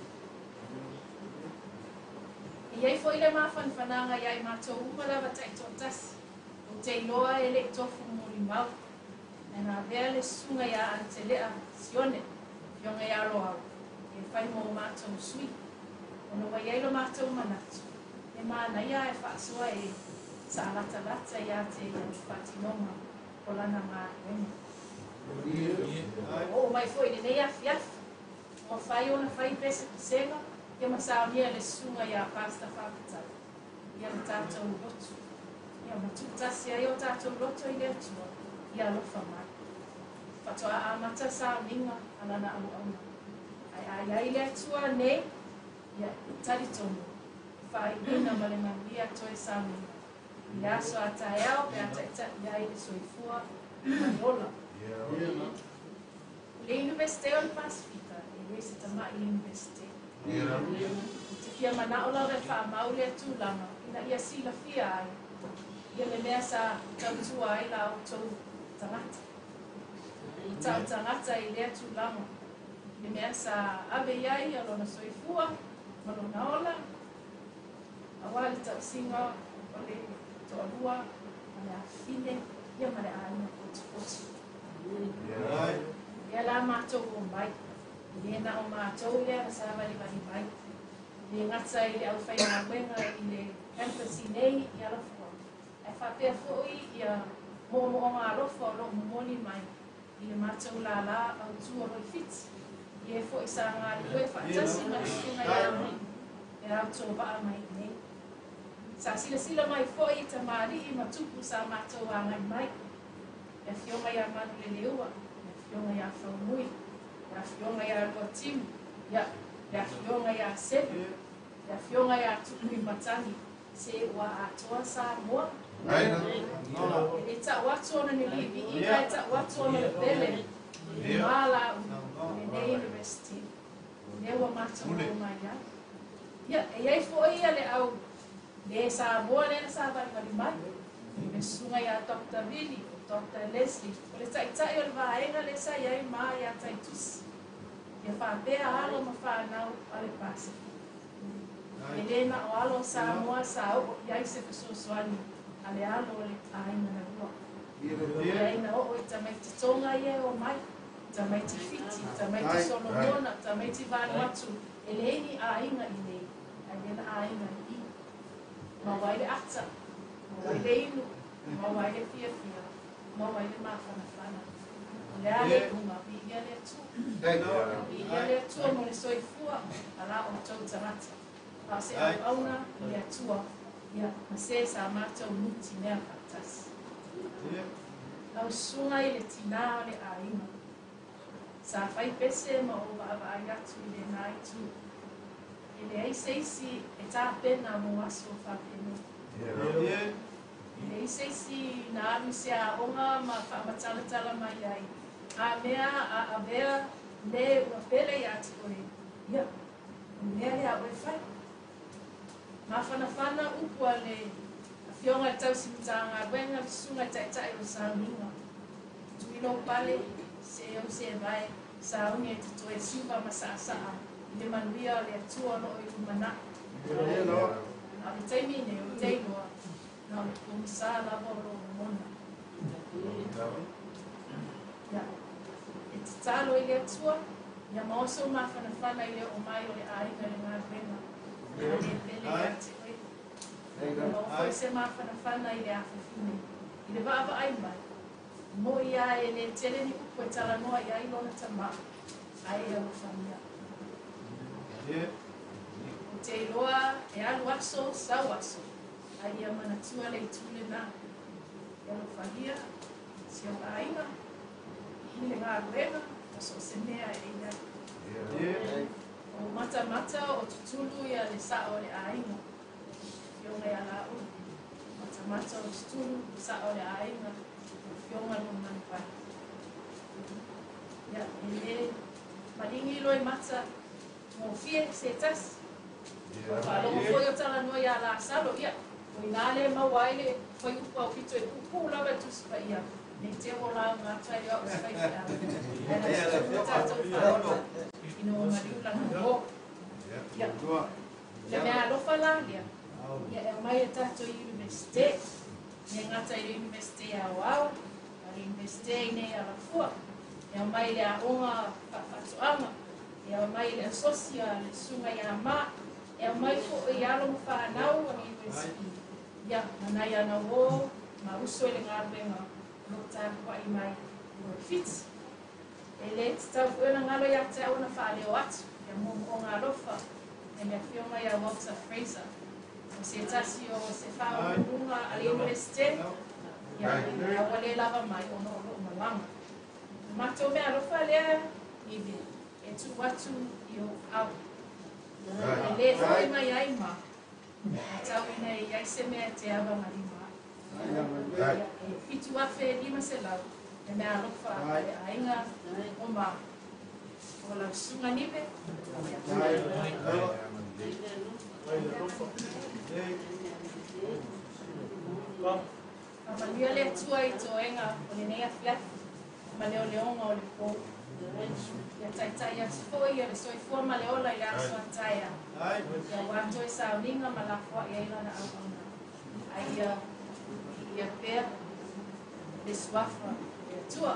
E i ai foi le mafanafanaga ia i matou uma lava taitoatasi, ou te iloa e le i tofu molimau, ae na avea le susuga ia Antelea Sione, Afioga ia Loau, e fai mo matou sui, ona ua i ai lo matou manatu, e manaia ae faasoa e saalatalata ia te ia le faatinoga o lana galuega. Oo mai foi i lenei afiafi, ua fai ona fai pesepesega ia ma saunia le susuga ia Pastor Faafetai ia le tatou lotu. Ia ma tuutasi ai o tatou loto i le Atua ia alofa mai. Faatoa amata sauniga a lana auauna. Ae a i ai le Atua nei, ia talitonu e faaiuina ma le manuia toe sauniga i le aso a taeao pe a taitai ai le soifua ma le ola. O le Iunivesite o le Pasefika, e le se tamai Iunivesite. Ou te fia manao lava e faamau lea tulaga ina ia silafia ai ia le mea sa tautua ai la outou tagata. I tau tagata i lea tulaga, i le mea sa ave i ai ia lona soifua ma lona ola, aua le tausiga o le toalua ma le afafine ia ma le aiga potopoto. Lea la matou omai, e le na o matou lea na savalivali mai, e le gata i le aufaigaluega i le campus i nei i Alafua, ae faapea foi ia moomooga alofa o lo o momoli mai i le matou lala autu o Loifiti, i e foi sa galulue faatasi ma le susuga ia Amui e autovaa mai i nei. Sa silasila mai foi i tamalii ma tupu sa matou agai mai, le afioga ia Manuleleua, le afioga ia Faumui, le afioga ia Luatimu, ia, le afioga ia Selu, le Le afioga iā Tupuimatagi se ua atoa Samoa. E lē taʻu atu ona ni liʻiviʻiga e taʻu atu ona le pele i lumā lāʻu lenei University lea ua matou oo mai ai. Ia e iai foʻi ia le au lē Samoa lea na savalivali mai le susuga iā Dr Vili o Dr Leslie o le taʻitaʻi o le vaega lea sa iai ma iā Taitusi ia faapea alo ma fanau a le Pasifika. E lē na o alo o Samoa sa oo i ai se fesoasoani a le alo o le aiga na lua. Leai na oo i tamaiti Tonga ia e omai, tamaiti Fiti, tamaiti Solomona, tamaiti Vanuatu, e leai ni aiga i nei, ae lea na aiga i i. Maua ai le ata, maua ai le inu, maua ai le fiafia, maua ai le mafanafana. O le a le iuga, viia le Atua. Viia le Atua mo le soifua a la outou tagata. A o se auauna i le Atua, ia, ma se sa matou nutimea faatasi. Lau susuga i le tinā o le aiga. Sa fai pese ma ou vaavaai atu i lenā itu. E leai se isi e tapena mo aso faapenei. E leai se isi na alu i se aoga ma faamatalatala mai ai, a mea a avea le ua pele iā te oe, ia, o le mea lea a oe fai. Mafanafana upu a le Afioga i le Tausi Matagaluega, le Susuga i le Taitai o le Sauniga. Tui lou pale, see ou see vae, sauni e te toe siuva ma saasaa i le manuia o le Atua o loo i lumanai. A o le taimi nei ou te iloa, na o le pogisa lava o loo lagona. Ia, e tatalo i le Atua, ia maua sou mafanafana i le oo mai o le aiga i le galuega, a le pele ia te oe. Ia maua foi se mafanafana i le afafine, i le vaavaai mai, moʻi lava e lē tele ni upu e talanoa i ai lona tamā, ae e alofagia. Ou te iloa e alu aso, sau aso, ae ia manatua le itu lenā. E alofagia si ou aiga, i le galuega, ma so o se mea e i ai. O matamata o tutulu ia le saʻo o le aiga, Afioga iā Lāuli. Matamata o tutulu le saʻo o le aiga, Afioga Logomanuvai. Ia, e lē maligi loimata gofie se tasi. O faalogo foi o talanoa iā Lasalo, ia, o inā lea e maua ai le fuaiupu aupito e puupuu lava e Tusi Paia, nei te ua lauga atu ai le au o se faifeau. Ae na tutulu le tatou faaola ina ua maliu lana uō. Ia, le mea alofa la lea, ia e aumai e tatou i Universite, e lē gata i le Universite Aoao, a le Universite i nei Alafua, e aumai le aoga faafaatoaga, e aumai le asosi a le susuga iā Ma, e aumai foʻi alo ma fanau a le USP, ia, ma nai ana uō ma uso i le galuega o loo tapuaʻi mai i o i Fiti. E lē tatau foi ona galo iā te au ona faaleo atu ia moomooga alofa e le afioga iā Walter Fraser o se tasi o se faauluuluga a le Iunivesite, ia, a ua lē lava mai ona o loo malaga. O matou mea alofa lea Nive e tuu atu i ou aao. E lē foʻi mai ai ma matau ina e iai se mea e te avagalima ai. Ia, e 7500 le mea alofa a le aiga o ma o lau susuga Nive. Faamanuia le Atua i toega o lenei afiafi ma leoleoga o le pō. Ia taitaʻi atu foʻi ia le soifua ma le ola i le aso a taeao. Ia ua toe sauniga ma lafoaʻi ai lana auauna. Ae ia viia pea le suafa o le Atua.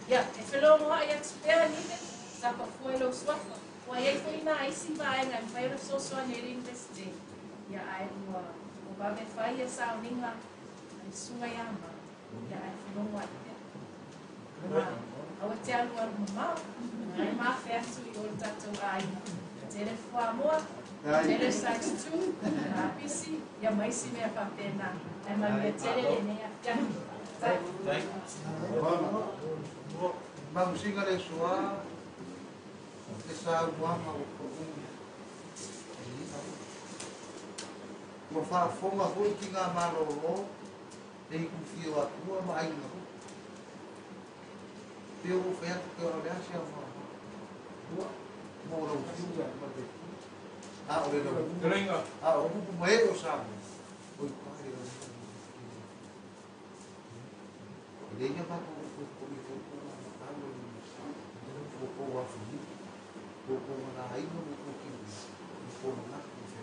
Ia, e felogoaʻi atu pea Nive, tapa fua i lou suafa. Ua iai foʻi nā isi vaega e mafai ona fesoasoani ai le Universite. Ia, ae ua ua vave fai ia sauniga a le susuga iā Ma. Ia, ae felogoaʻi pea. Ma, aua e te alualu mamao, ae mafe atu i o le tatou aiga. Tele fuamoa, tele size 2, lapisi, ia ma isi mea faapena. Ae manuia tele lenei afiafi. Faafetai. Magusiga le soa le saunoaga ua pau. Ua faafofoga foi tiga malōlō le ikufia o Atua ma aiga foi. Pe ua fai atu ke o le ase au ua mo lau fiu ma le a o le lau a o upu mai o sa o i pa le lau le ia ma ko ko ko i ko ko ma ka lo ko ko wa fi ko ko na ai no ko ki ko na ko fe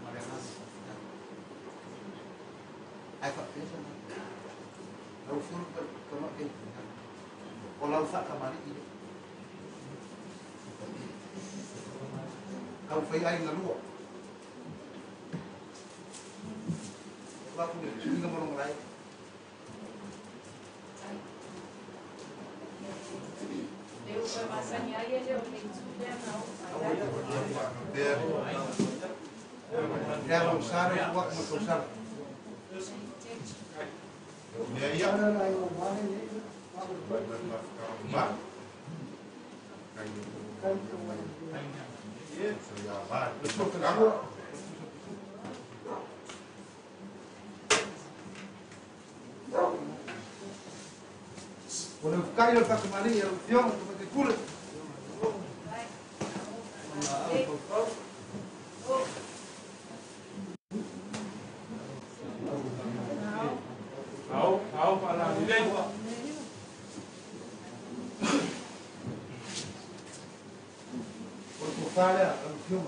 ma le na ai fa pesa na lau fiu ko ko ma ke o lau fa ka mari i kau fai ai na lua la ku ni ga mo ngai Eu vou passar em aí ele o leite na Ya lo sabe o como to sabe. Ya Bueno, cae el Paco María, erupción, como te cure. Au, au, para la Por fala, erupción.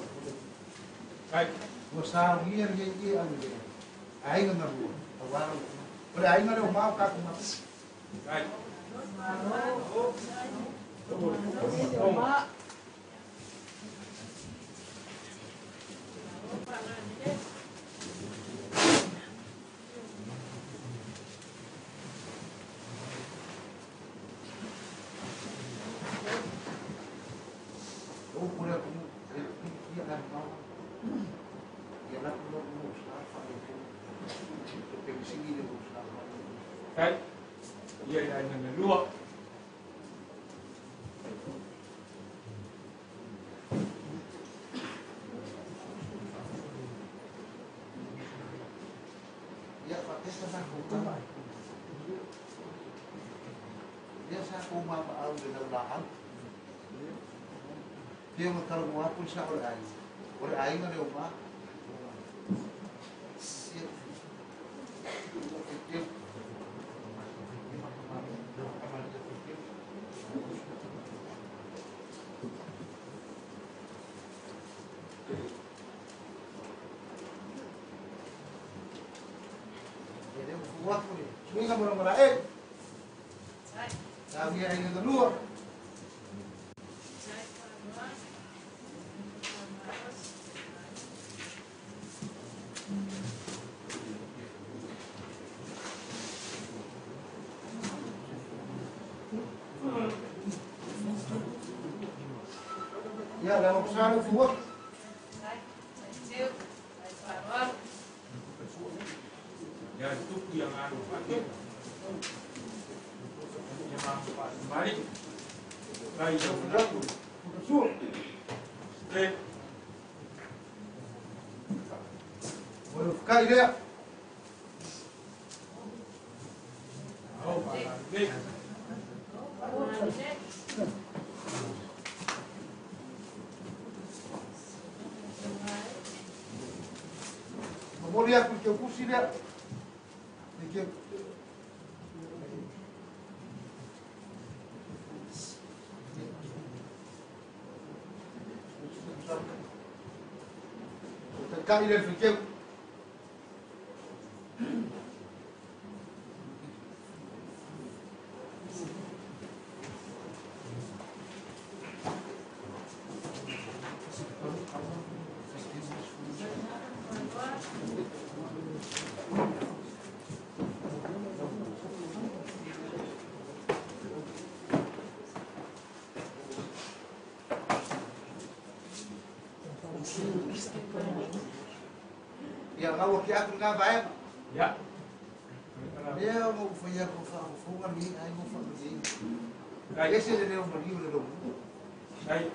Ai. Ua saugia le ia au le. Aiga na rua. Aua o le aiga le o mau ka kuma. Ai. O pura como ia na mau. Ia na kuma mo sa fa le ko. Te pensigi le mo sa fa. Ai. Ia ia na lua. Ia fa pesa na ko ta. Ia sa ko ma au le lau la au. Pia ma tala mo apu sa o le ai. O le aiga le o ma. Ia le fu atu le. Suiga mo mara e. Sa ia ai na lua. Ia la o sa le fu atu. Ya tupu yang anu pakai. Ya mampu pak mari. Kai yo Fu su. Eh, O le kai le. au para le. Mo le aku ke kusi le. E ke O te kai le fi ke. Ia ngau ki aku ngā vaega. Ya. Lea o ngau whai aku whaafofouga ni ai ngau whaafofouga. Ai. Ese le leo mariu le leo. Ai.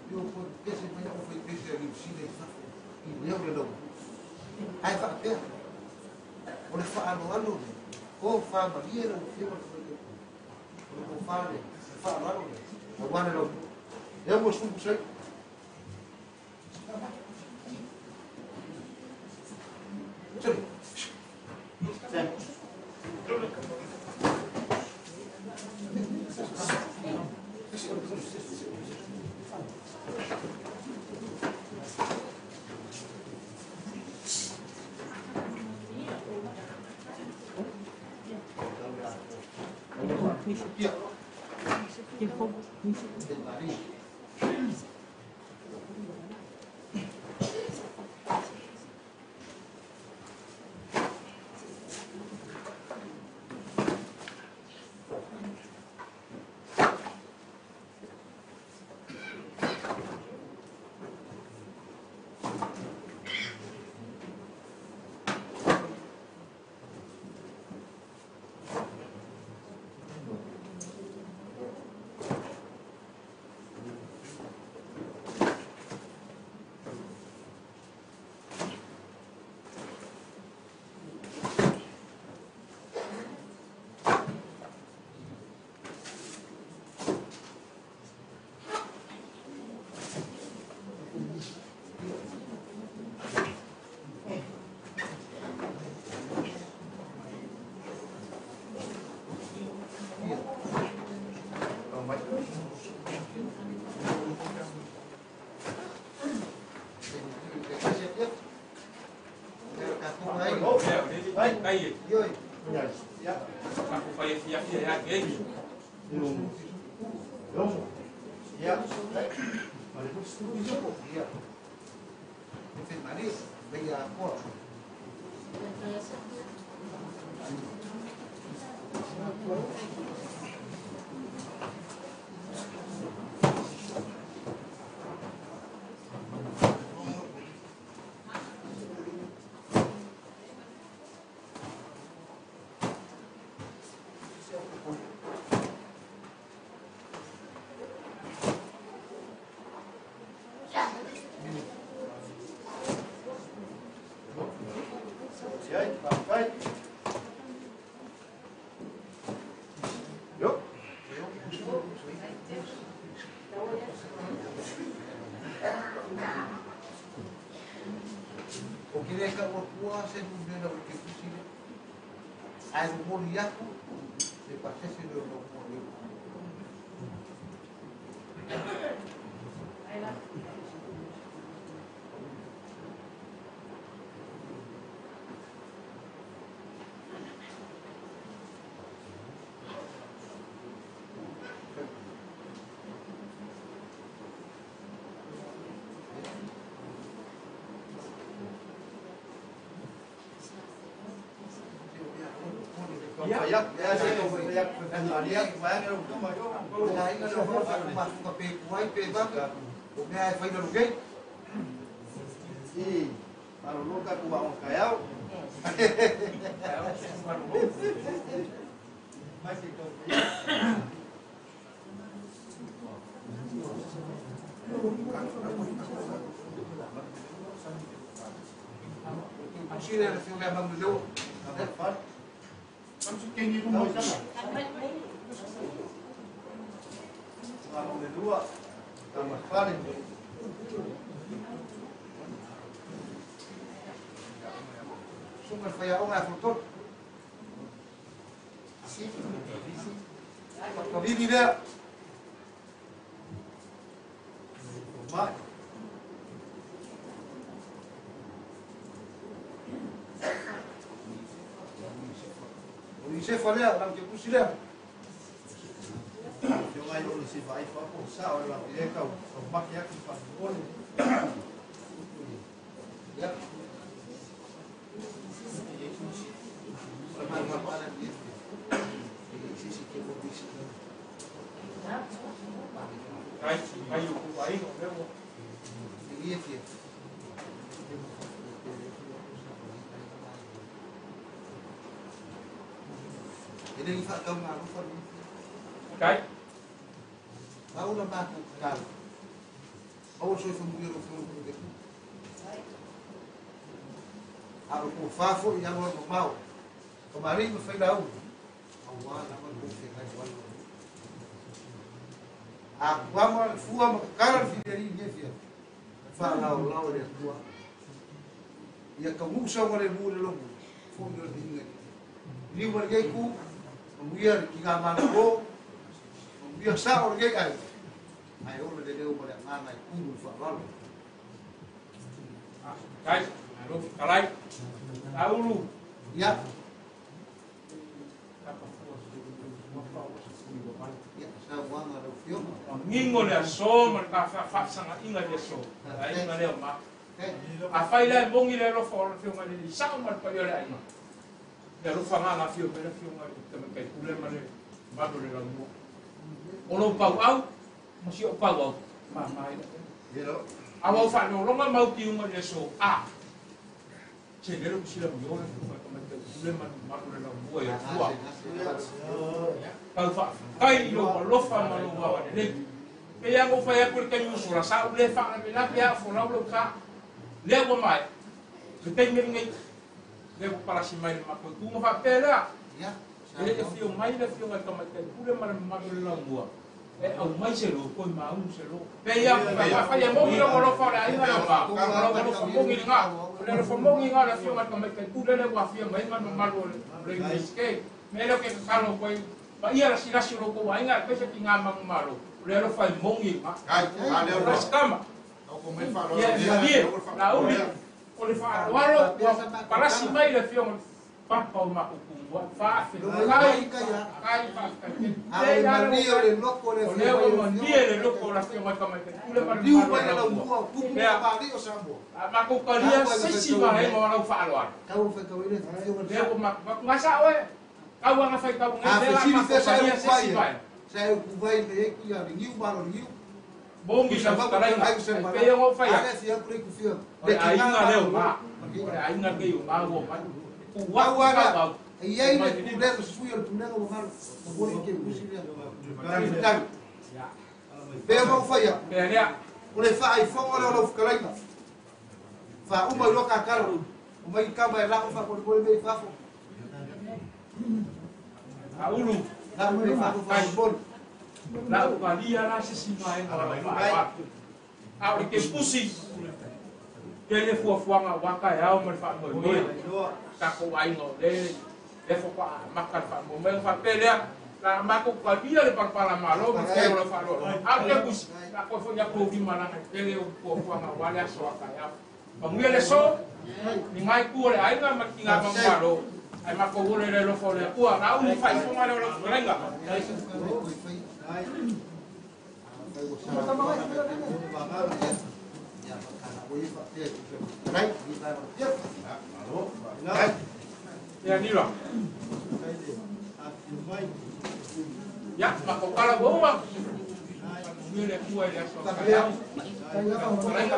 Pio po pese mai au whai pese a liu sile i whafo. I leo le lau. Ai whaapea. O le whaaloalo le. Ko whaamalie lau fioga le whaile. O le ko whaale. Le whaaloalo le. A wane lau. Leo mo sumpu sai. Sali. A o le tofa foi i alualumamao, tamalii ma failauga, auā lava le tou feagai aua le manuia. A tuama le fua ma tatala le filialii i lenei afiafi, faalaolao e le Atua. Ia taunuu saogalemu i le logo, foi lea o le viiga i le Atua. Liliu mai lenei itu, manuia le tiga malolo, manuia sao o lenei aiga, ae ola le leo ma le agaga e tumu i le faaaloalo. Kai, malo fetalai. Taulu. Ia. Ia, saunoaga a lau Afioga. Manino le aso ma le ta faafesagaiga i le aso. Le aiga lea o ma. Afai la e moni le alofa o le Afioga i le Alii Sao ma le paia o le aiga, le alofa agaga afio mai le Afioga i le Tamaitai Pule ma le mamalu o le Laumua. O lou pauau ma si ou pauau, mama ai le A ua ou faalogologo ma utiuga i le aso, a se lele ua silamio le Afioga i le Tamaitai Pule ma le mamalu o le Laumua i Atua. Tau faafetai i lou alofa ma lou agalelei. Pei lava ona ou fai atu i le taimi ua sola, sa ou le faalavelave lava o folau lau sa. Lea ua maea le taimi lenei, lea ua palasi mai le matou itu ona faapea lea, e le i afio mai le Afioga i le Tamaitai Pule ma le mamalu o le Laumua e aumai se lo, toe maunu se lo. Pei lava ona ou fai atu, afai e moni lou alofa o le aiga lea o ma, o lou alofa moni lena, o le alofa moni lena o le Afioga i le Tamaitai Pule lea ua afia mai ai ma le mamalu o le Iunivesite. O le mea lea ou te tatalo atu ai, paia lasilasi o lo outou aiga aemaise tina manumalo, o le alofa e moni i ina. O le tama, ia e malie, Laauli, o le faaaloalo ua palasi mai le afioga i le papa o matou tumua. Faafetai, faafetai, faafetai tele. A o le malie o le loto o le O lea Afioga ua i le malie Afioga le loto o le afioga i le Tamaitai Pule ma le liu mamalu o mai le le Laumua. laumua o tupu ma Lea, tamalii o Samoa. a matou talia Tau ai se le isi faitauina vaega o lau faaaloalo. Tau le faitauina le Afioga i le Lea Sao. ua matou gasa oe, tau aga faitau nei, A lea la fesili matou fea sa e talia se upu isi ai e. vaega. Sa e upu vai le e ku ia le niu malo le niu. Mogi lau fetalaiga, e pei ona ou fai A atu, le fia ku le ku fia. o Le le tina aiga lea o malo. ma, o le aiga lenei o ma ua omai. E tu Pau atu lava, tau au, e i ai e le mai lima. pulega, se sui o le pulega ua galo. Momoli ke usi lea. Tali. Pea ma ou fai atu. Pea lea. O le faaifoga lea o lau fetalaiga. Faauma i loa kakalo. O mai kama e lako faamolemole mea i fafo. Aulu. Lako mea i fafo faamolemole. La ou talia la se isi vaega o lau faaaloalo. A o le kepusi, tele fuafuaga aua taeao ma le faamoemoe. Tatou aiga o lea lea faatoa amata le faamoemoe. Ona faapea lea, la matou talia le palapala malo ma tele o lau faaaloalo. A o le kepusi, la toe foi atu ou lima leaga e tele ou fuafuaga aua le aso a taeao. Manuia le aso, ni ngai itu o le aiga ma le tiga manumalo. Ae matou ola i le alofa o le Atua. La ulu faaifoga lea o lau fetalaiga. Ia Nila. Ia, matou tala ua uma. Manuia le Atua i le aso a taeao. Lau fetalaiga.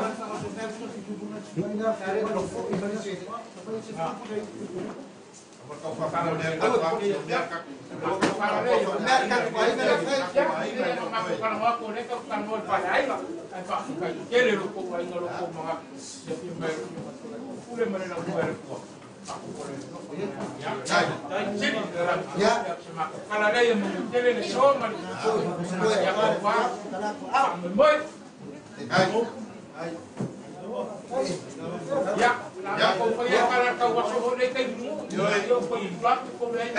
Ia, la matou faia kala tau aso ho nei tai nu. Ia ko i platu ko le ai.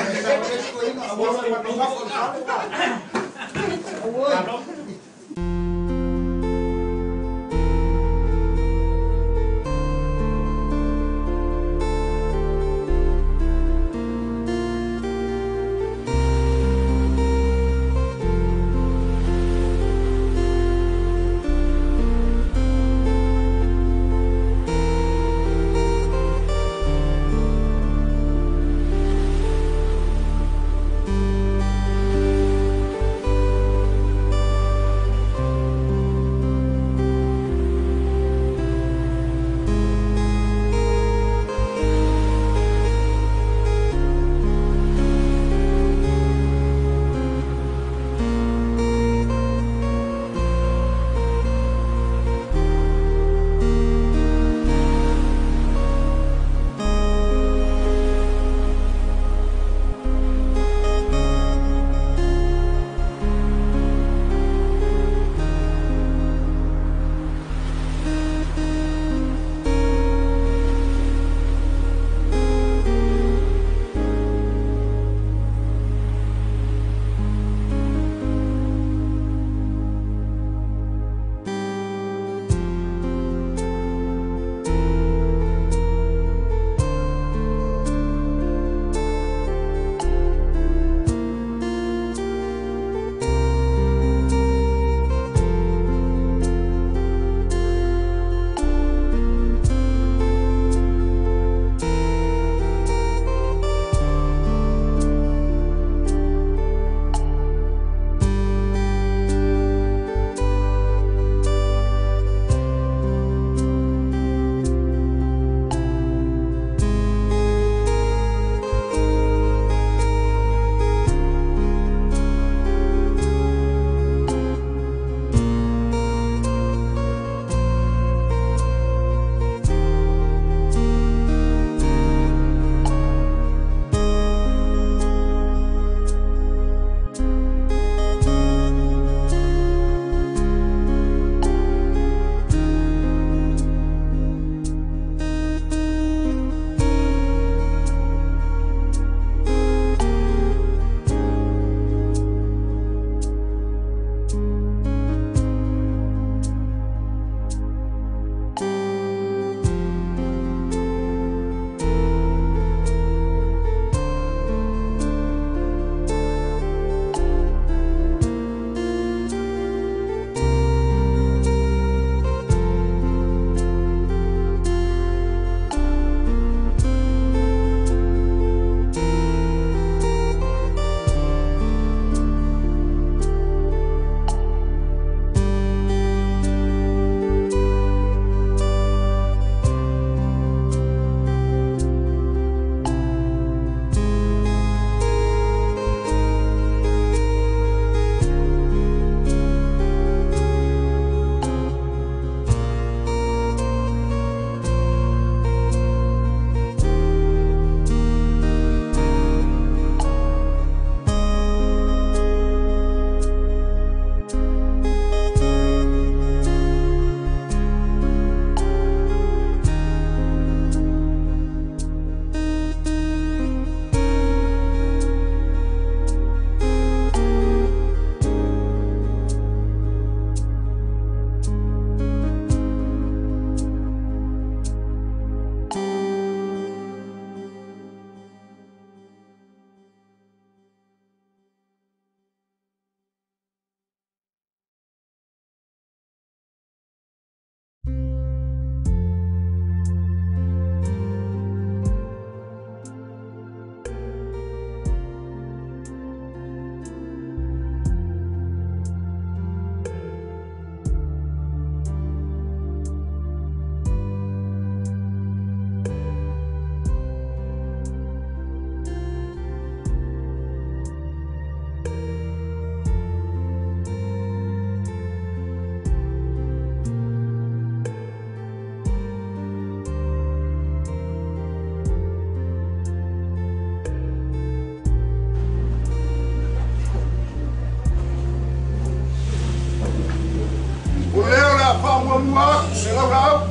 lua atu se lau laau.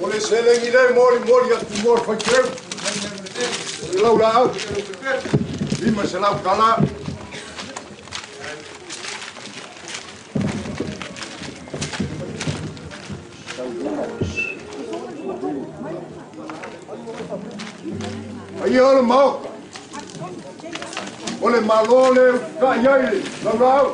O le selengi le moli moli atu moli whaitreu. O le lau la au. 5 se lau kala. Ai o le maoka. O le malo le ka iai le lau la au.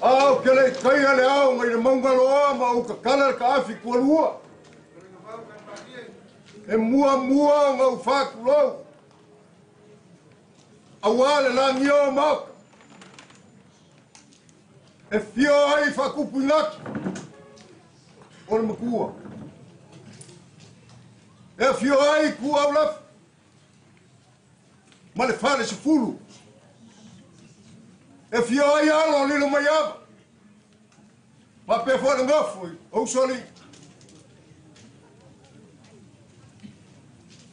Au ke le kai ale au ngai le maunga loa ma au kakala le kaafi kualua. E mua mua ngau whakulou. Aua le langi o maoka. E fio ai whakupu inaki. O le makua. E fio ai ku au lafi. Ma le whale se fulu. E fio ai alo lilo mai ava. Pape fo le ngofu, o soli.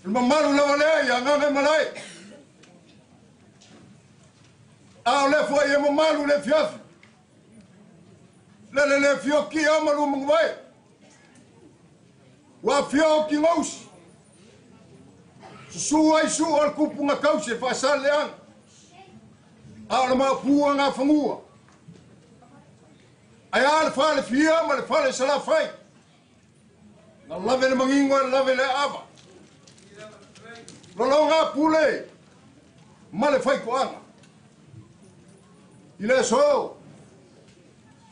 Le mamalu lava lea ia nganga malai. A o le fo e mamalu le fiafi. Le le le fio ki amalu mungwai. Wa fio ki ngausi. Susu ai su o le kupunga kausi e whaasale anga. A o le maupua ngā whangua. Ai a le whale fia ma le whale salawhai. Nga lave le mangingo e lave le ava. Lolo ngā pule ma le whai koanga. I le so,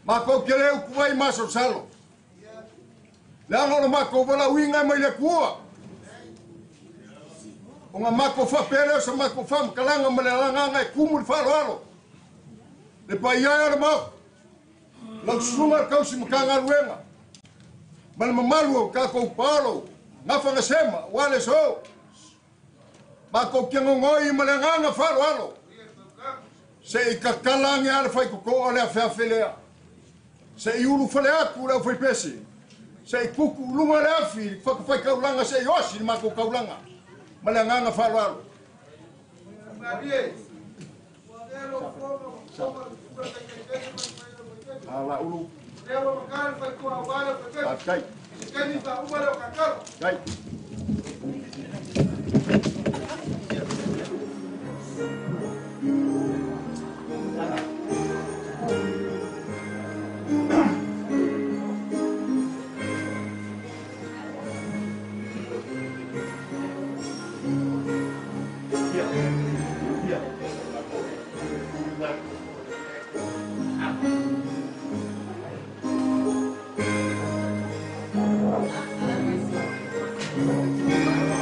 ma kou ke leu kuai maso salo. Le anga o le mako wala uinga mai le kua. O ngā mako whapele o sa mako whamkalanga ma le alanganga e kumu le whaloalo. Le pai ai o le mau. Lau sunga le kausi makanga ruenga. Ma le mamalu o kākou paolo. Ngā whangasema, wale so. Mako kia ngongoi ma le anganga whaloalo. Se i kakalange ale whai koko o le awheawhe lea. Se i ulu whale aku le au whai pese. Se i kuku ulunga le awhi, whakawhai kaulanga se i osi le mako kaulanga. Ma le anganga whaloalo. Ala ulu. Kai. Kai. Thank you.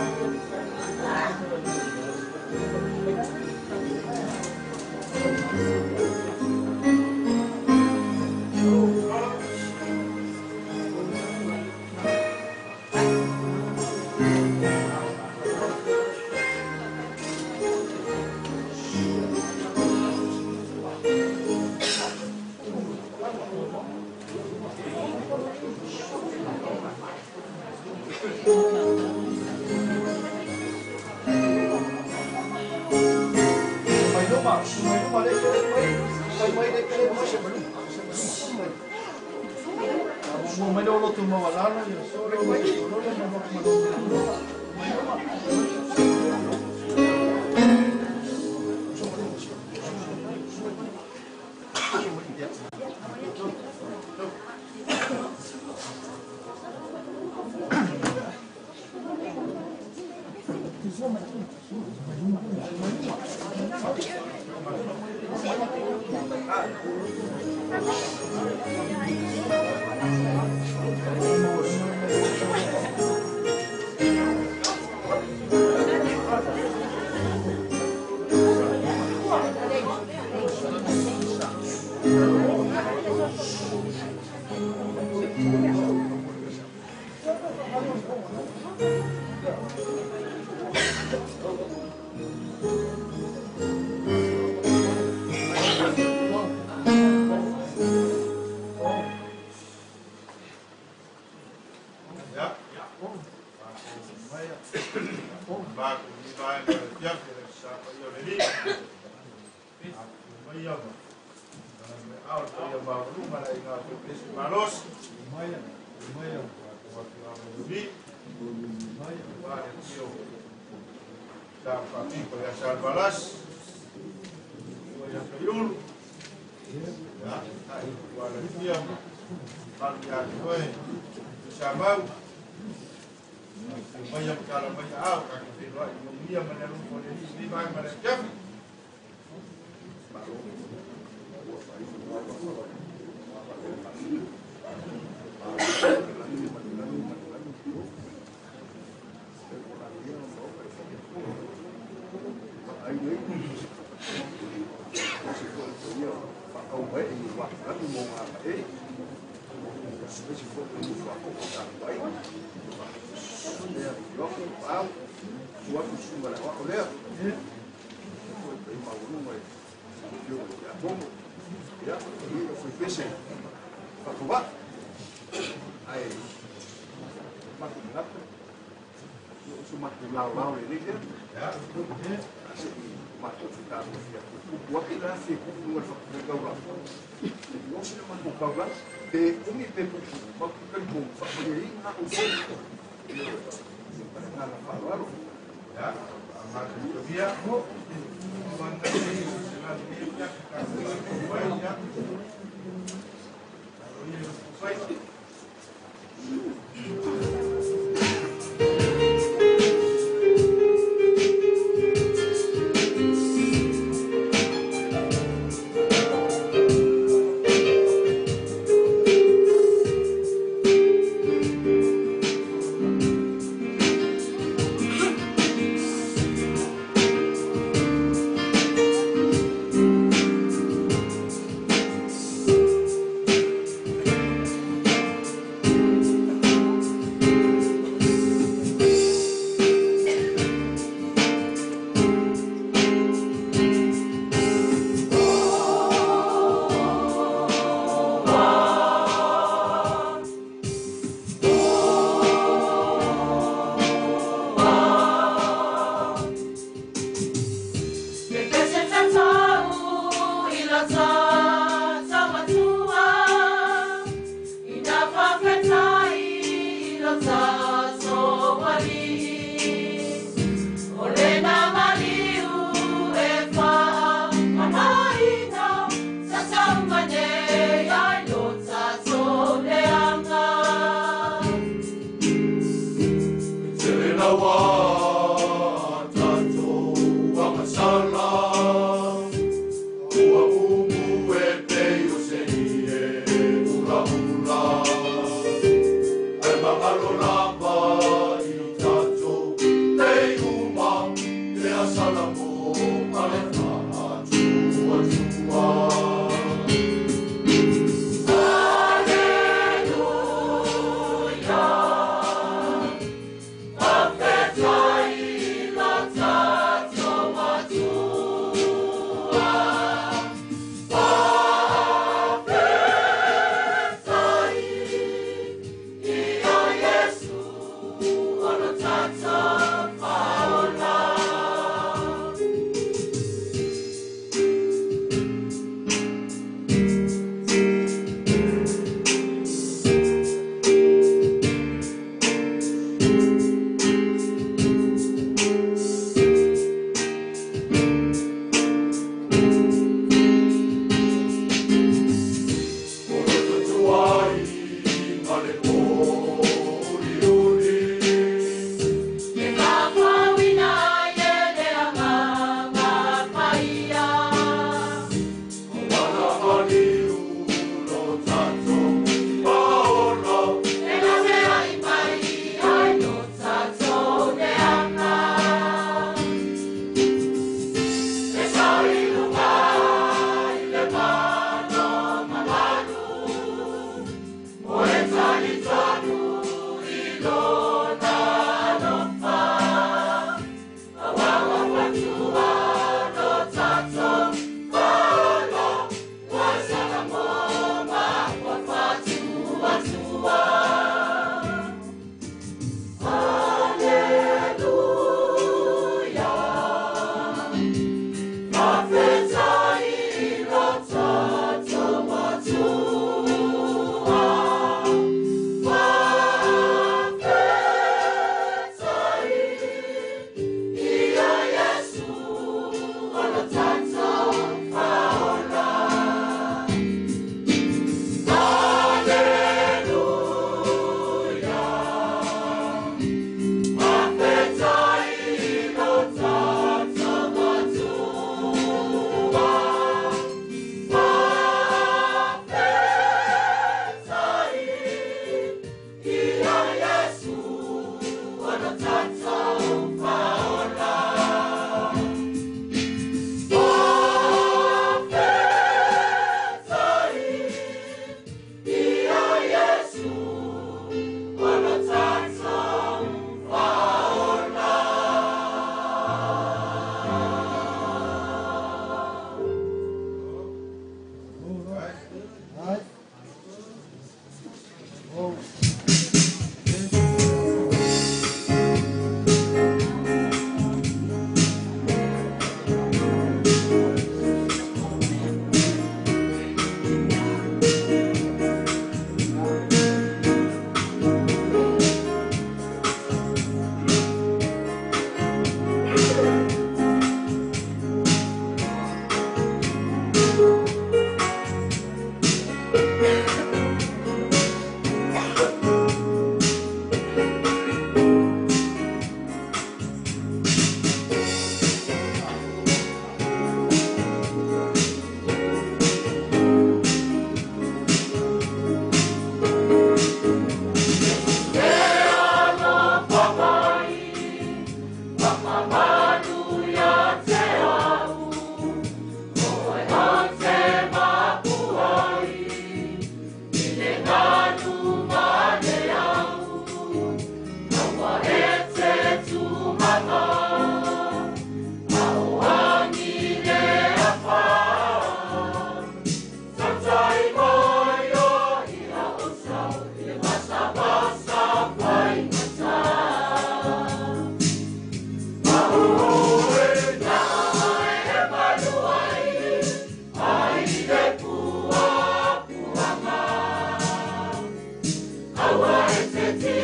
Thank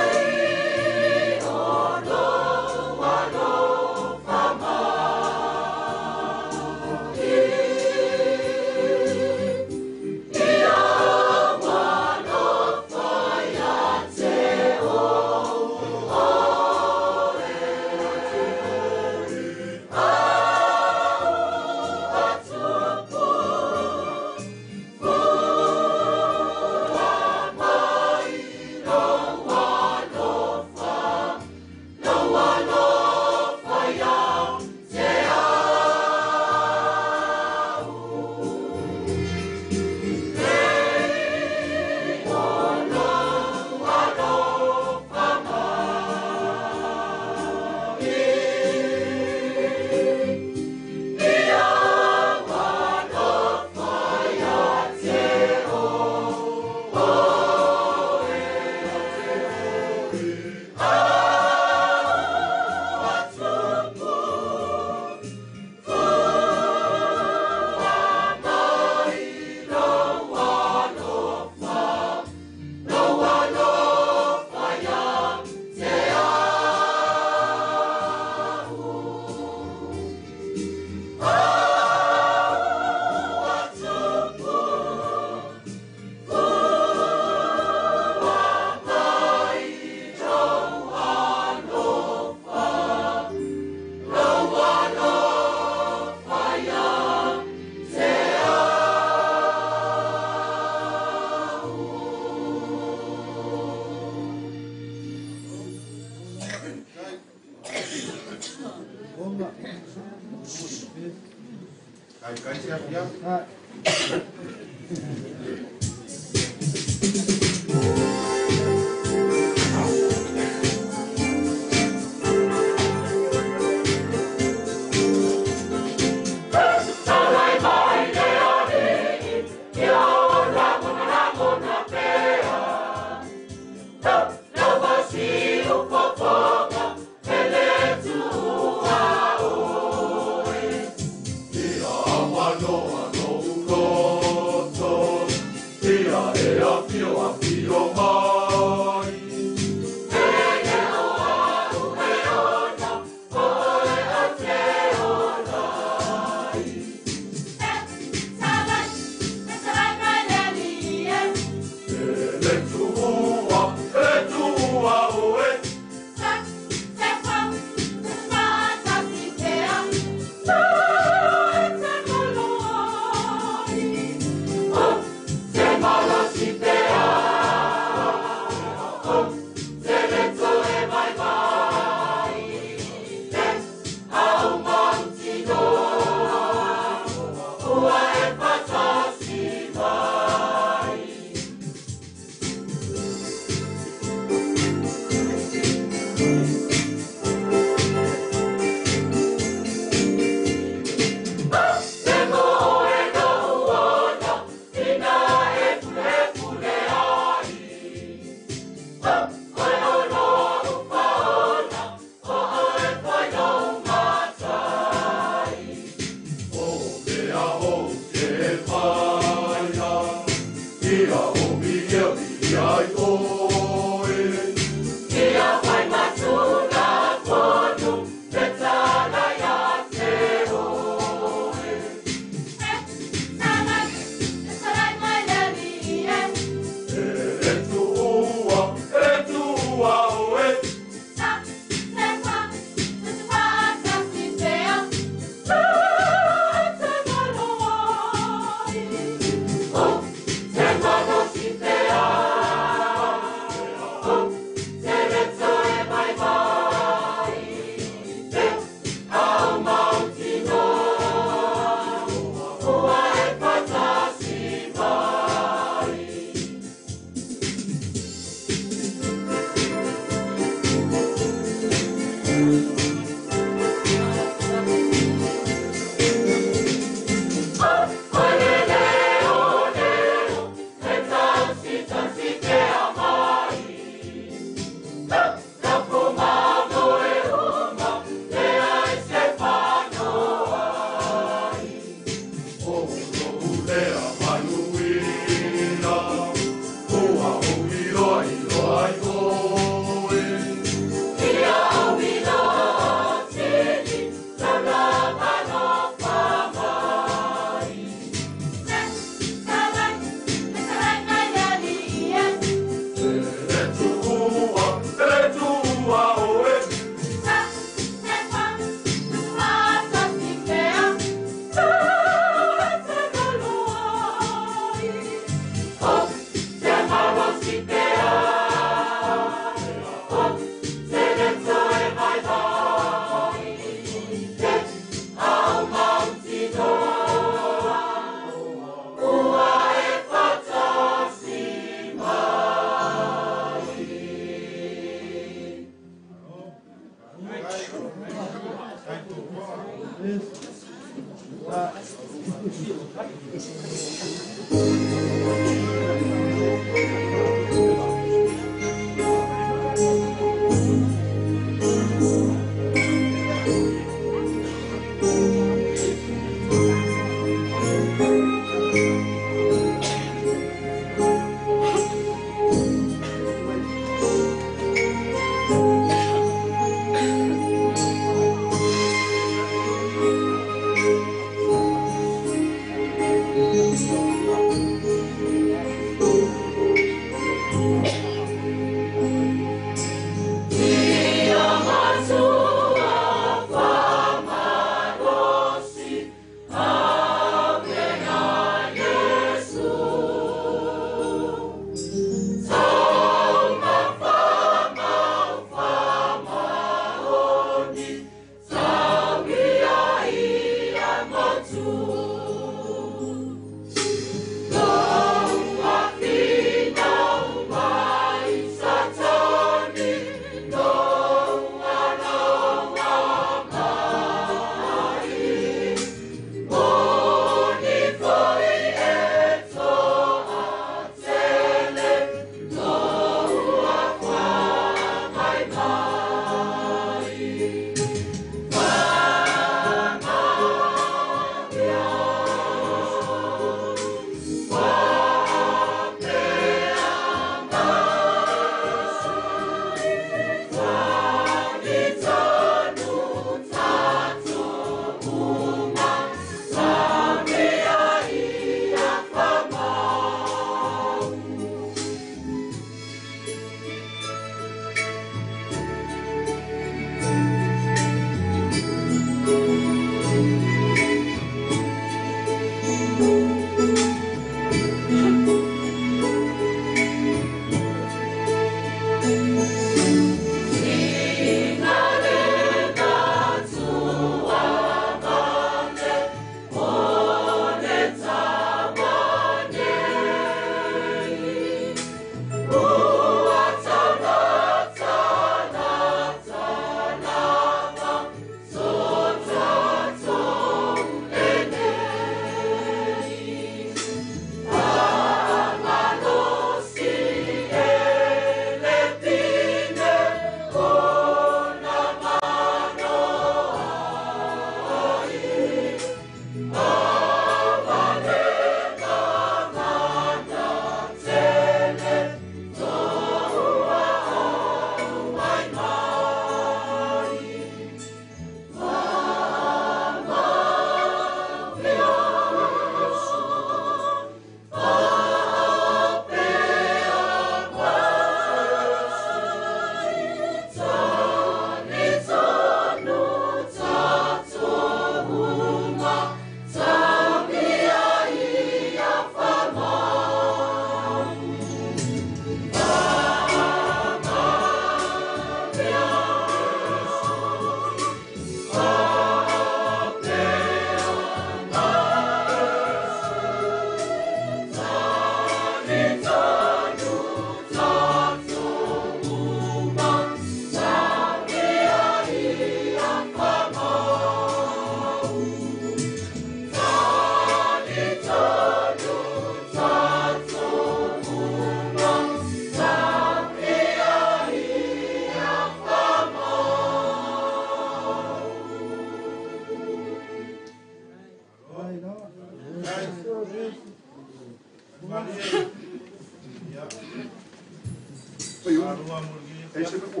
E se me ko.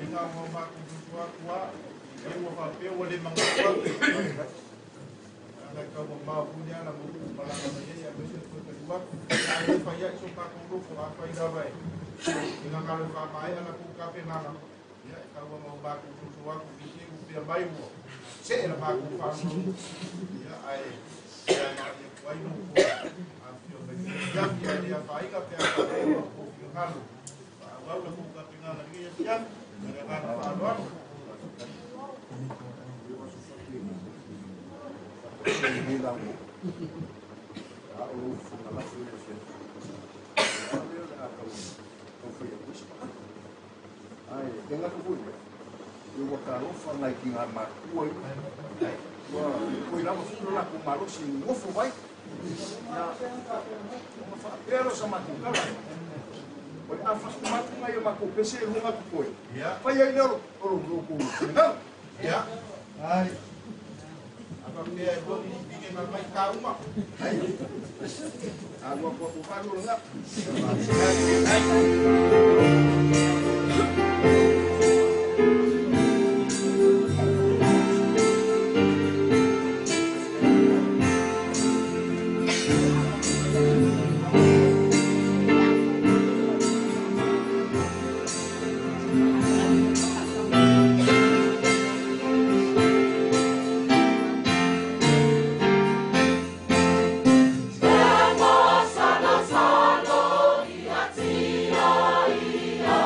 Inga mo ma ku tu tua e ua faapea ua lē magatu atu ana kau mamao puni ana mo malaga mai ai aemaise le toe taliu atu ae lē faiaʻi so matou lofo afai lava e ina galo faamaea la kou tapenaga ia e tauaga o matou soso atu i u pea mai ua seʻe la matou faalogo ia ae agaʻi atu ai lou afifio mai afiafi ae lē afaina pe a faapea ua kou finagalo faaauau la kou tapenaga i lenei afiafi ma le agaga faaaloalo. Ai, e ngaka foi me. E ua talofa ngai ki ngā matua i. Ua, koe lava fulu la ku malosi ngofo vai. Ia, o whaapea lo sa matou kala. O le afasu matu ngai o matou pese e lunga ku koe. Whai ai leo o lo lo ku finagalo. Ia. Ai. Apa pea e moni i ma mai kauma. Ai. A ua kua ku whalu nga. Salo, salo, ia tia, ia.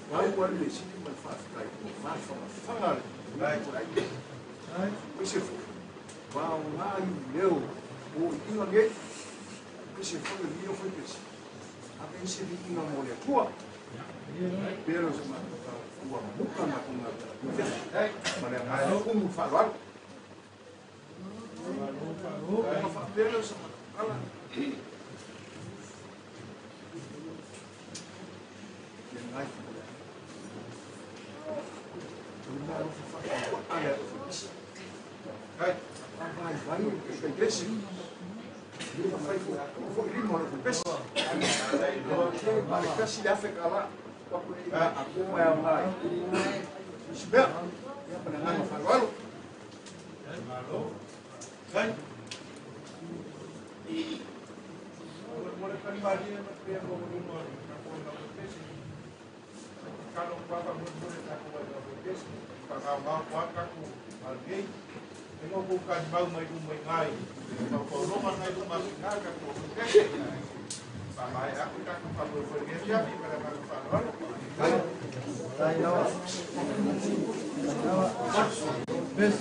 Pau ale le sili ma le faafetai ua faafagafaga le ai. Pese foi. Vaoga i leo o iiga nei. Pese foi le vio foi pese. Ave ise viiga mo le Atua. Pea leo se matou ua manuka matou galuega. Ma le agaga kumu faaaloalo. Ona faapea leo se matou tala. Ia nai o le malo faafaapaaa le pese. Vai vai o pese. Fai foi lima o le pese. Ma le kasi le afe kala. A kuma e au nai. Isi mea. Ia ma le agaga faaaloalo. Malo. Kai. Mo le kalimalie ma pea mo luma ka ko na pese. Kalo kwa ka mo mo le ka ko na pese. Ka ka ma kwa ka ko algei. E mo ko ka mau mai luma i ngai. Ka ko loma ngai luma ka ka ko pese. Pa mai aku ka ko pa mo le ya pi para ka pa lo. Tai lawa. Bes.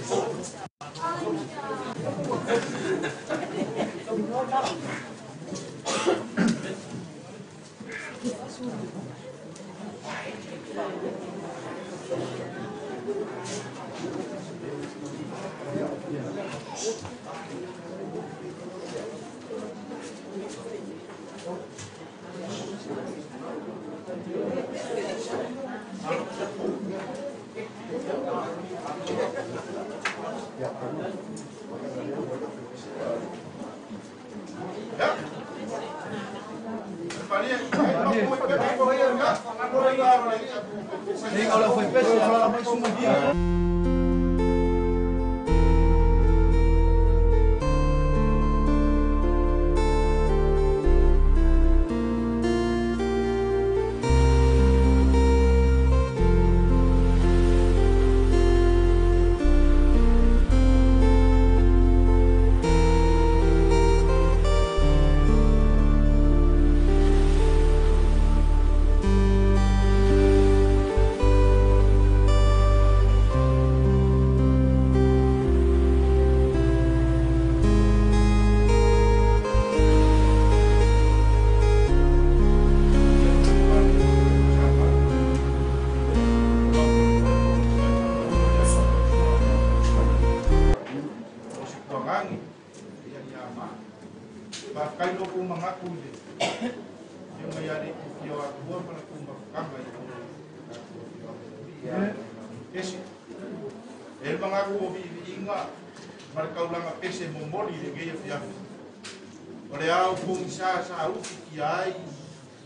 Sa ufi ki ai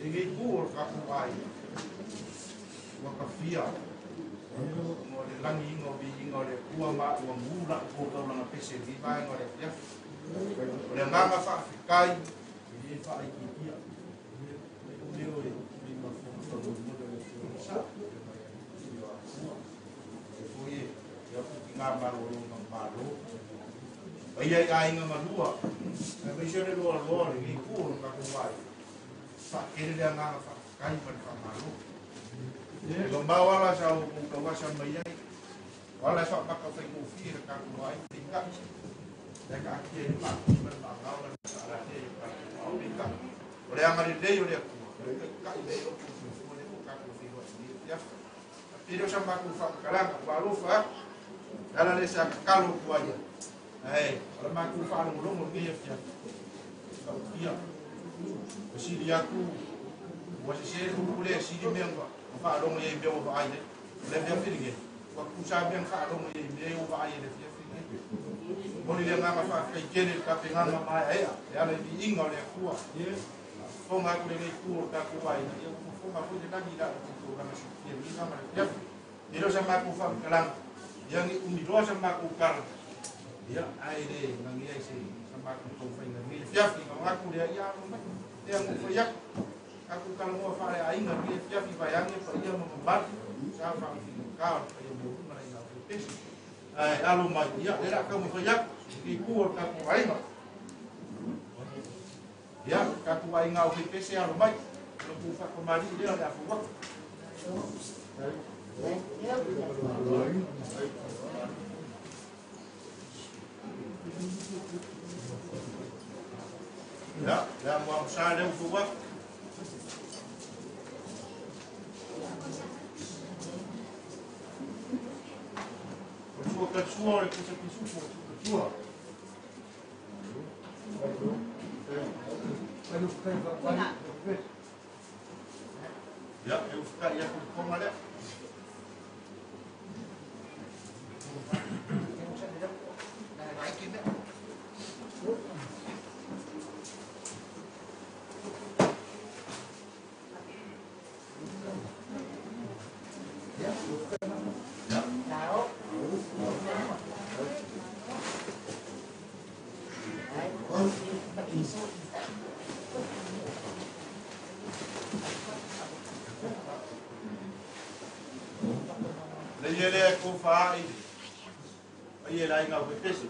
e ngei ku o ka ku ai wa ka fia mo le langi ingo bi ingo le kua ma ua mula ko ka langa pese vi vai ngo le fia o le nganga fa kai e fa ai ki ia le o e ni ma fo fa mo mo le sa e foi e ia ku ki ngā malo lo malo ai ai ai ngā malua e mai se le loa loa le ngi ku o ka ku vai fa kere le nganga fa kai ma fa malo lo mawala sa o ku ka wasa mai ai wala fa maka fa ku fi ka ku vai tinga le ka ki e ma ku ma ma ga wala sa la te ka au tinga o le anga le dei o le ku ka i le o ku fu le ku ka ku fi wa ni ya piro sa ma ku fa kalanga wa lo fa ala le sa kalo ku ai ai ala ma ku fa lo lo mo ni ya ka ia o sili aku o se se ku le sili menga fa lo mo ye be o fa ai le be fi wa ku sa ben fa lo mo ye me o fa ai le fi mo le nganga fa kai kele ka pe nganga ma ai ya le bi inga le ku ye fo nga ku le ku ka ku ai ye ku fo ma ku le ngi la ku ka ma si ye ni ma ya ni lo sa ma ku fa kalang yang umi lo sa ma ku kar ya ai le ngi ai se sa ma ku ko fa ngi ya fi nga ku le ya mo ya mo fa ya aku kalau mau fa ai ngi ya fi fa yang fa ya mo ba sa fa fi ka fa ya mo ma ya fi ai alo mai ya era ka mo fa ya ki ku ka ku ai ma ya ka ku ai ngau fi pese alo mai lo ku fa ko mari le ya fu wa Ja, ja, mo sa le fu wa. O tua o le pusa pisu po tua. Ja, eu ficar ia com como ali. Le ko fa i ai la inga ko pesi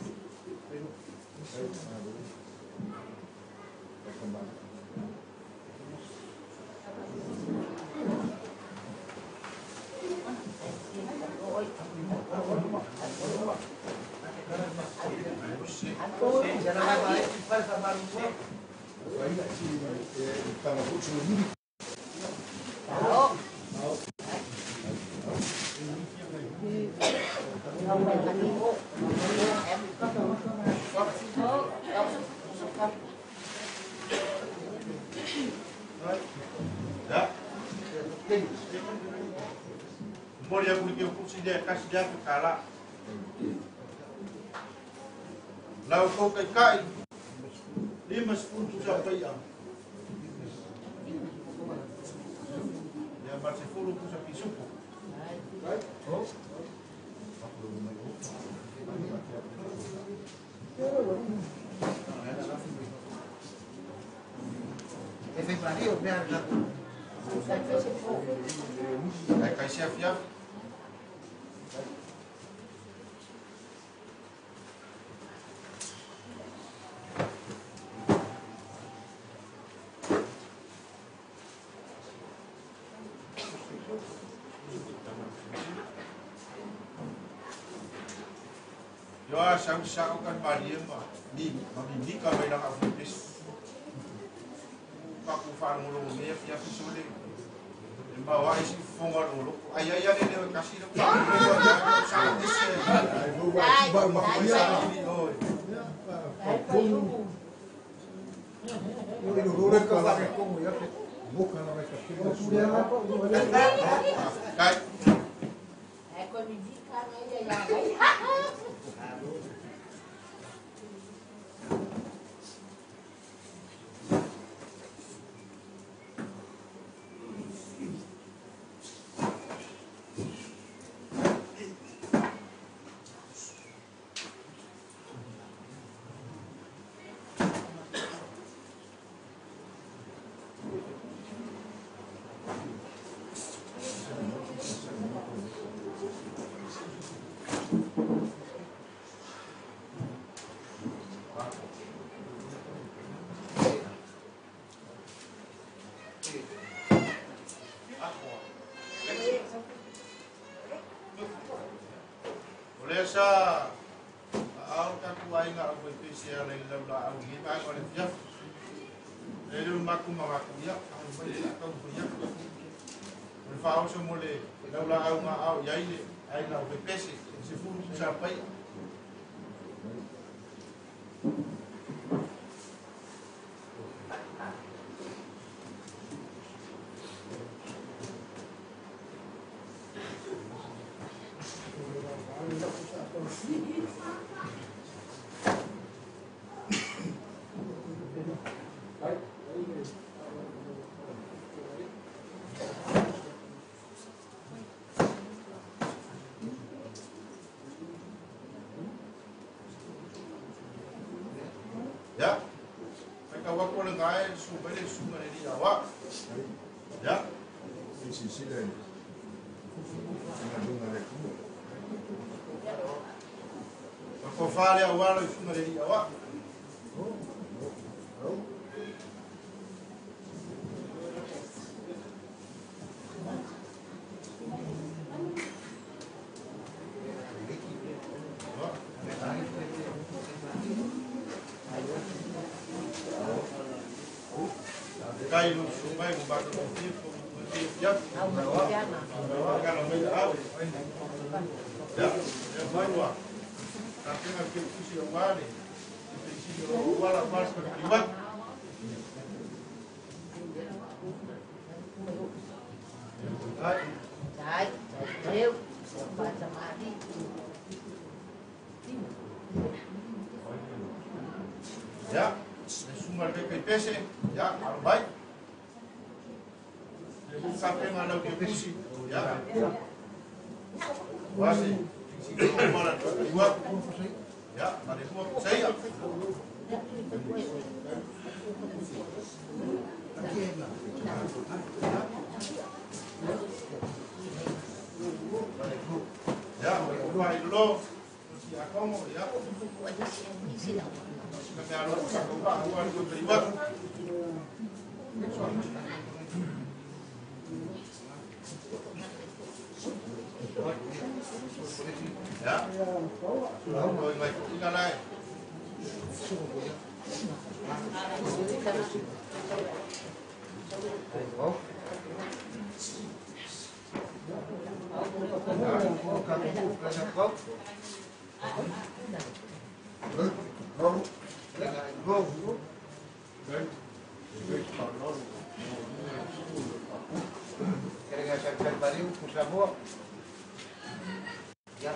Lau kau kai kai 50 sa pai am. Ya marse fulu pusa pisupo. Ai kai sia fia. Yo sa sa kan Maria ma ni ma ni ka mai na afu pes. Pa ku fa no lo me fia fi sole. Ma wa isi fonga lo lo. Ai ai ai le kasi lo. Sa ese. Ai ba ma ya. Kai. Sa au ka ku ai nga au pesi ala le la au ni ba ko le fia le le ma ku ma ku ya au mai sa ka ku ya le fa au so mo le la la au nga au ya ile ai na au pesi se fu sa pai. Ya. Kai wa ko le ngai su ba le su ma le ya wa. Ya. Si si le. Ko fare a wa le su ma le ya wa. Kai lu sumai mo ba ko fi ko ya. Ka mai au. Ya, ya mai wa. Ka tenga ke kusi o wale. Te si o wala pas ko liwa. Dai, eu mari. Ya, suma le ke pese, ya, albai. Le ka penga lau ke kusi, ya. Wasi, si ko mala to liwa. Ya, mare ko sei. Ya, wa ilo si akomo ya. Ka me alo ka ko ba wa ko liwa. Ya. Rồi mày cũng ra đây.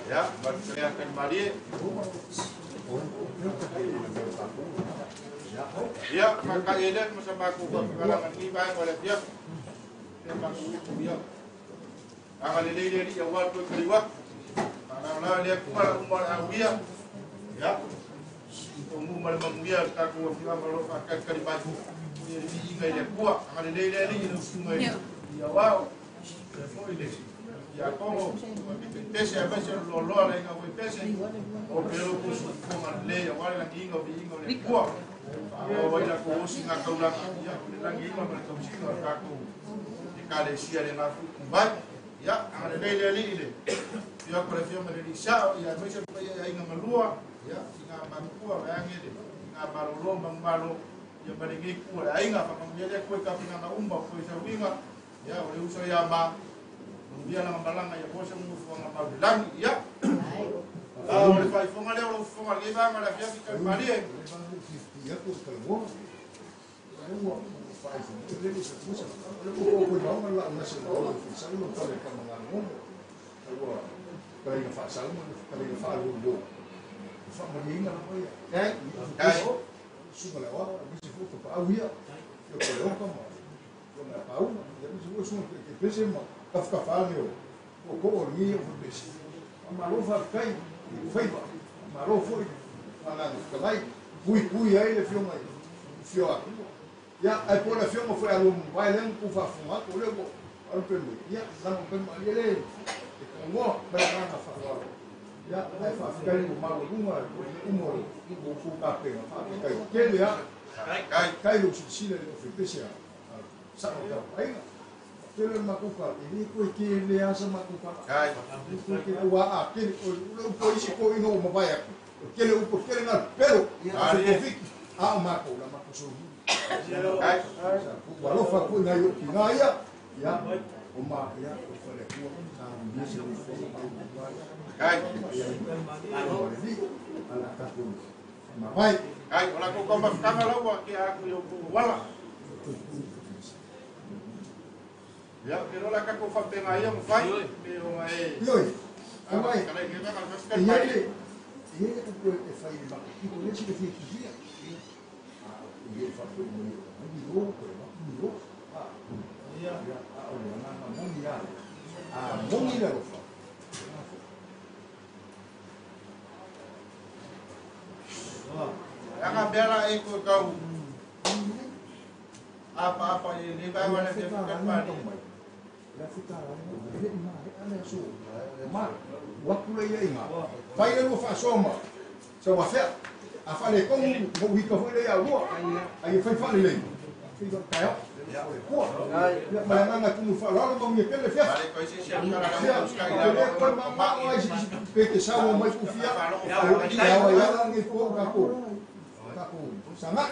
Ya, akan mari. Ya, maka Eden bersama aku pengalaman ini baik oleh dia. Memang dia. Amal ini dari awal tu keliwat. Kalau dia kuat umur awia. Ya. Umur malam tak kuat film kalau akan kali baju. Dia ingat dia kuat. Amal ini dari sungai. Ya wow. Dia ya como pese a veces lo lo la inga pese o pero pues como le ya wala la inga bi inga le kuat. O vai la ko singa kaula ya la inga ma ko singa ka ko kale sia le na fu vai ya ale le le le ya prefiero me le sa ya veces ya inga malua ya inga makua ya ngele inga marolo mangmalo ya barenge ku la inga fa mangele ku ka pinga na umba ko sa winga ya ole uso ya ma dia la mabalanga ya bosa mu fu nga mabilang ya ah ole fa fonga le ole fonga le ba ma la fia ka mali ya ko ka mo mo fa le le sa musa le ko ko no la na se lo sa lo ka le ka nga mo wa ka le fa sa mo ka le fa lo lo fa mo ni nga ko ya eh kai su ma la wa mi se fu pa awia yo ko lo ka mo ko na pa u ya mi se fu su ke pese mo kafka fale o ko o ni o pese ma lo fa kai fai ba ma lo foi ala ka vai pui pui aí le fio mai fio ya ai por la fio mo foi alu vai le ku fa fuma ko le ko alu pe mo ya sa mo pe ma le le ko mo ba na fa ya ai fa kai mo ma lo uma o mo o ku ka pe fa kai ke le ya kai kai lo si le o pese sa o ka ai Tele makuka, ini ko ke le asa makuka. Kai, ko ke wa a ke o po isi ko ino mo vai aku. Ke le upo ke le na pero a mako la mako so. Kai, wa lo fa ko na yo ki na ya. Ya, o ma ya o fa le ko na mi se o fo. Kai, ala ka ko. Ma vai. Kai, ola ko ko ma ka la wa ke a ku yo ku wala. Ya, pero la kako fa pena ia mo fai, pero ai. Oi. Ai. Ai. E ko e fai ma ko le si fi fi. E fa ko mo ni ro ko ni ro. Ah. Ya, a o na na mo ni ya. A mo ni la ro fa. Anga bela e ko kau. Apa apa ni ba wala te ka pa ni. La fita le ma ale so ma wa kula ia inga fai le fa soma sa wa fa a fa le ko mo wi ka foi le ia lua ai fai fa le fi do kai ya ko ya ma na na ku fa la lo mi ke le fa ale ko isi sia ka la ka le ko ma ma o ai si pe ke sa mo mai ku fia ya wa ya la ngi ko ka ko ka ko sa na.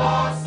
Amen.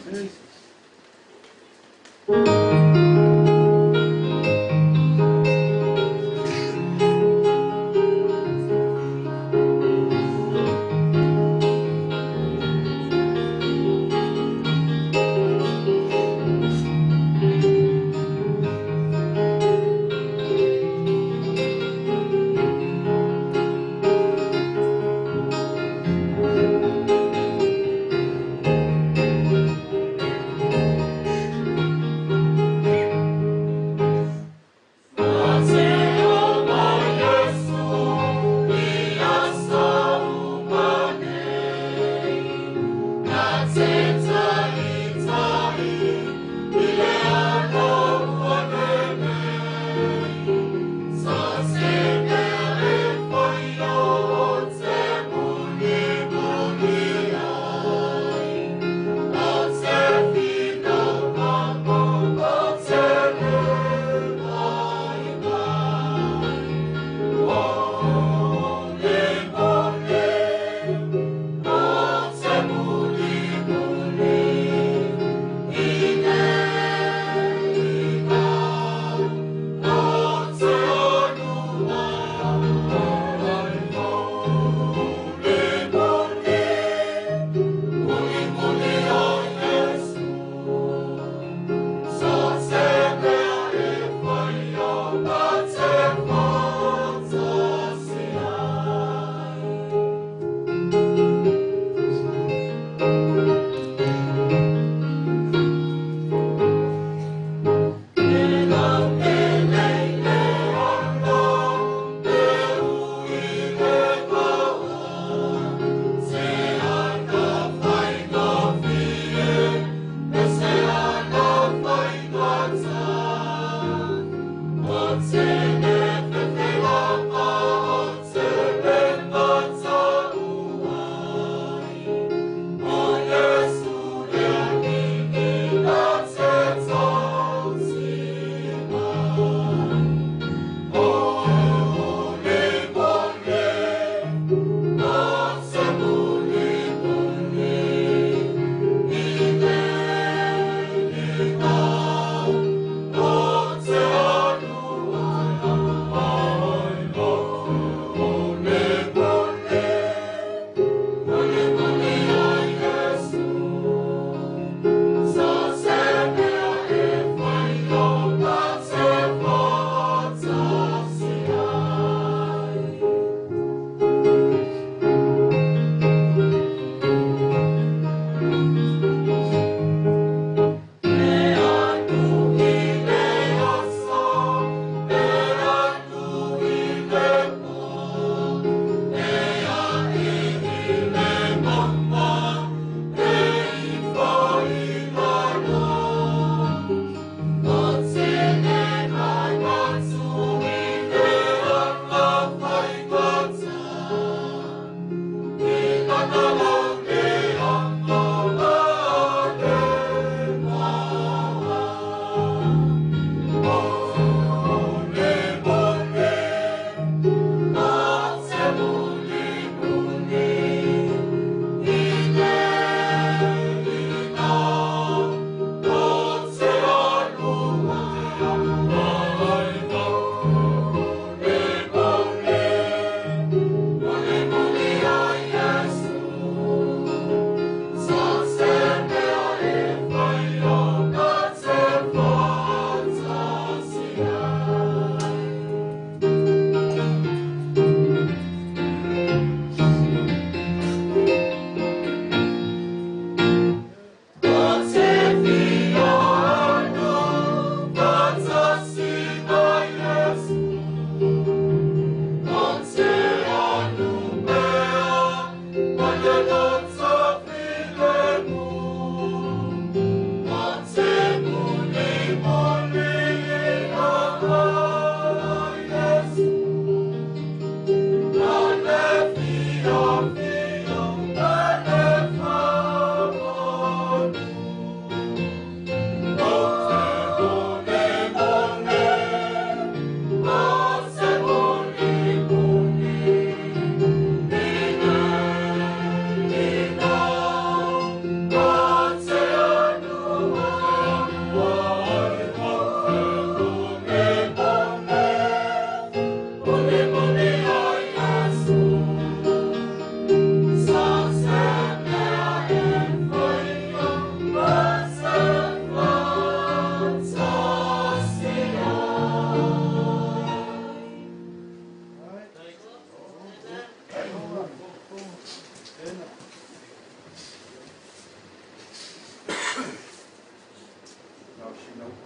Thank you.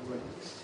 Yes,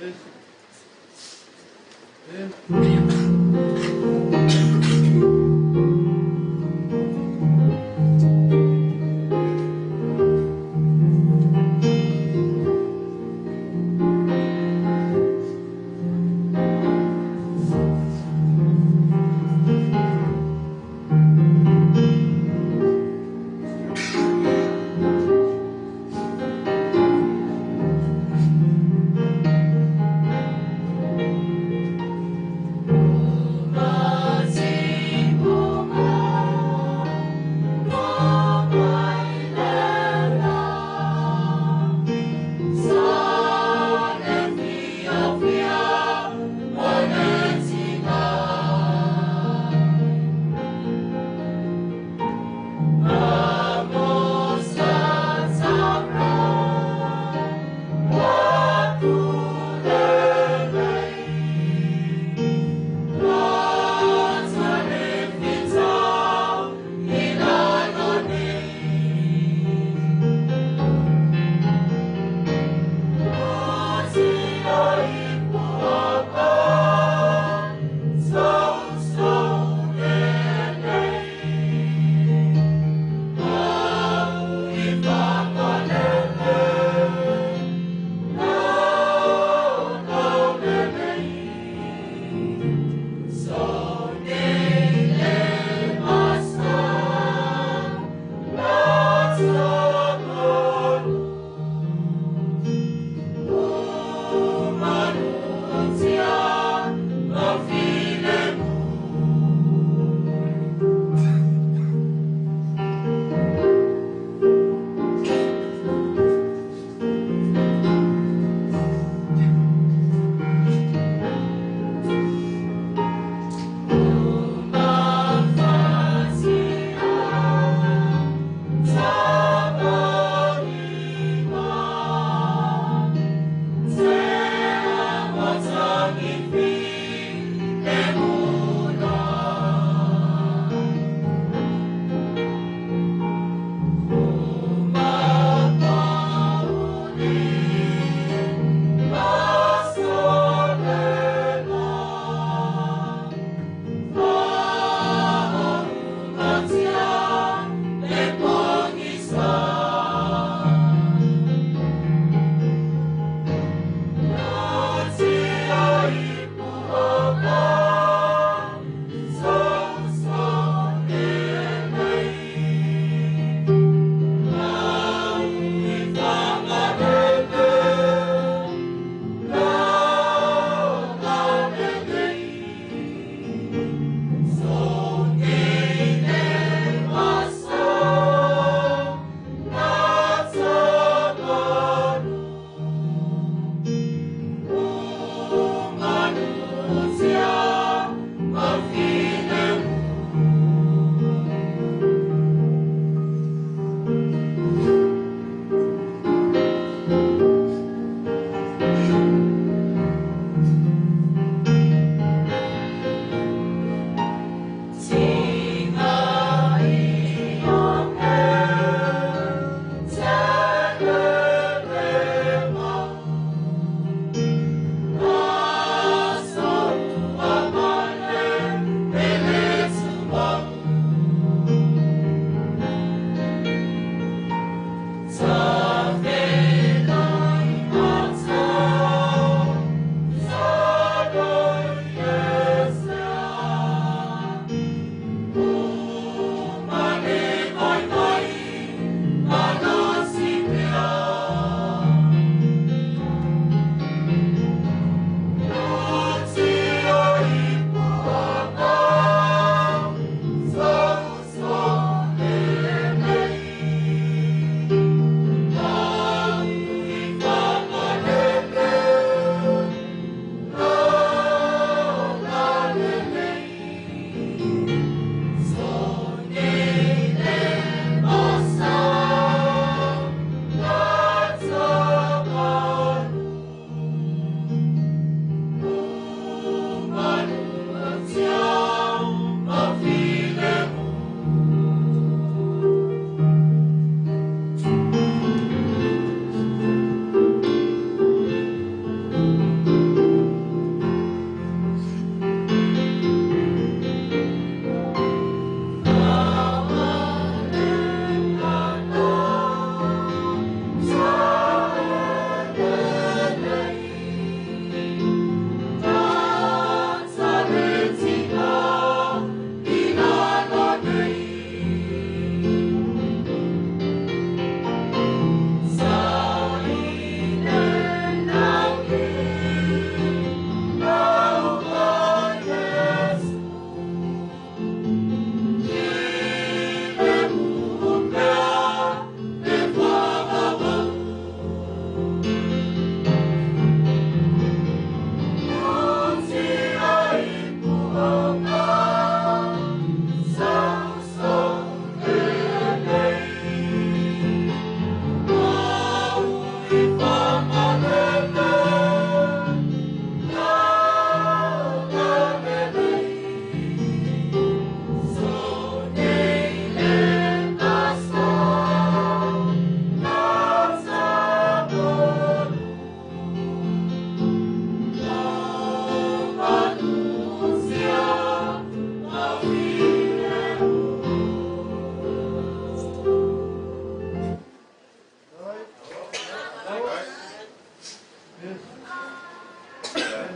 Amen.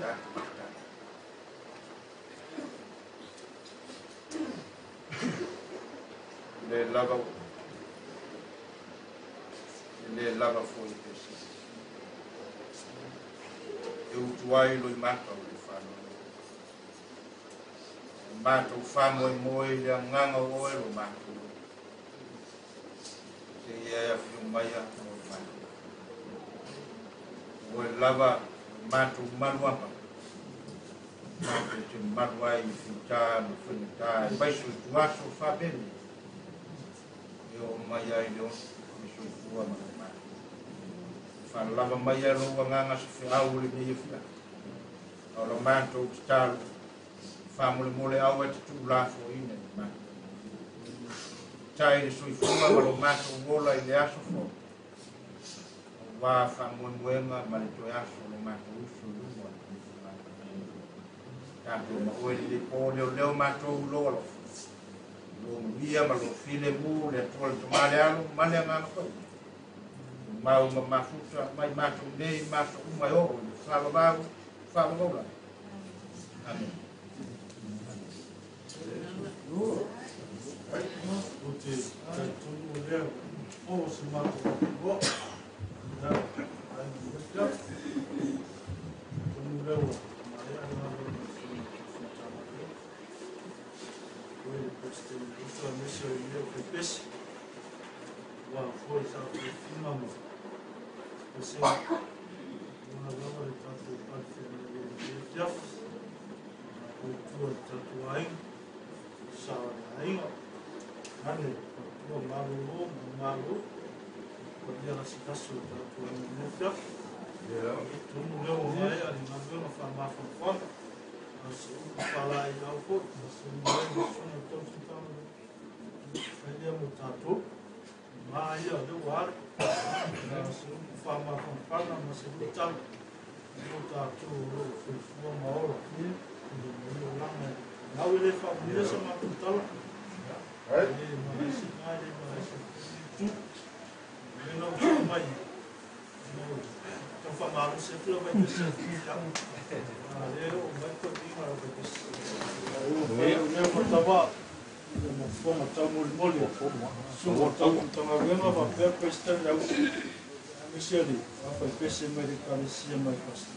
tatou tatalo. Le lava le lava foi pesi. E utu ai lo i mata o le whanau. Mātou whamoe moe i le anganga o oe lo mātou. Te ia e awhio mai a mo le mātou. Oe lava mātou maluapa. Mātou te malu ai i whita ma whenita e maiso i tuaso whabene. E o mai ai le ono me soifua ma le mātou. Whalava mai ai lo anganga se whiau o le nei e whia. O la mātou te talo. Whamole mole au e te tūlafo ina i mātou. Tai le soifua ma lo mātou wola i le aso fo. O wā whamoemoenga ma le toe aso lo mātou uso luma. Tātou ma oe le pō leo leo mātou lo alofa. Lo muia ma lo file mū le atua le tomale alo ma le anganga koe. Mau ma mafuta mai mātou nei mātou umai o le whalavau, whalavaula. Amen. O te tonu o lea o se mātou o ia ai mo tonu lea o mai ai ngā lea o le president uta mese o lea o pepesi wa foi sa fima mo o se ona lava le tātou pale le le o tua tātou ai sa aiga ane tua malo malo ko ia la sikaso tātou ai mo fia tonu leo mai ali ngā fa ma fa fa se fala i au fo se mo mo tau tau ai lea mo tātou ma ia le wa se fa ma fa fa ma se tau mo tātou lo fua ma ora ni mo langa Nau le fa mo se ma tala ai ma se ai ma se tu me no mai no tau fa ma se tu vai se ya a le o mai ko ti ma vai se o me mo tava mo fo mo tau mo mo su mo tau tanga venga va per president au misiali a fa pese mai de kalesia mai pasi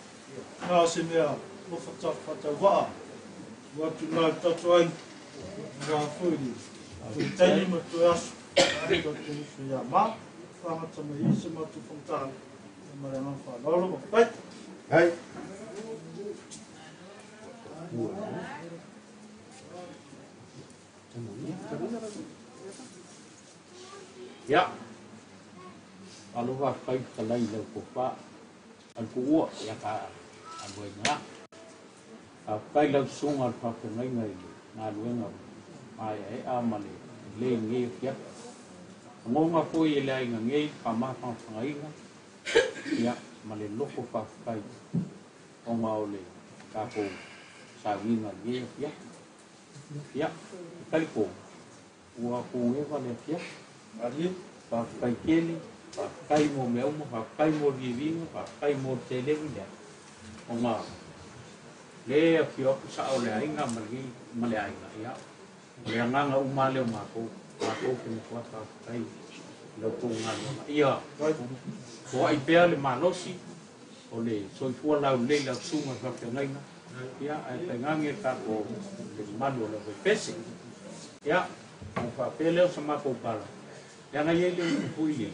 na se mea mo fa ta fa ta va wa tu na tatu ai ngā furi tu tani mo tu aso ai ko tu ya ma fa ma ta mai se ma tu fonta ma le fa lolo mo pai hai Ya alo va kai kalai le ko pa al ku ya ka aloi nga a kai lau sunga pa pe ngai ngai ngā luenga ai e a male le ngi kia ngonga foi le ai ngai pa ma pa ngai ya male loko pa kai o maole ka ko sa winga ngi kia ya kai ko ua ko e va le kia ali pa kai kele pa kai mo meu mo pa kai mo vivinga pa kai mo tele ya o ma le afio ku sa o le ainga ma le ainga ia le anganga uma le o mako mako ke mo fa kai lo ko ngalo ia ko ai pea le malosi o le soifua lau le lau sunga fa pe ngainga ia ai pe ngange ka ko le malu le pese ia o fa pe le o sa mako pala ia ngai le ku ile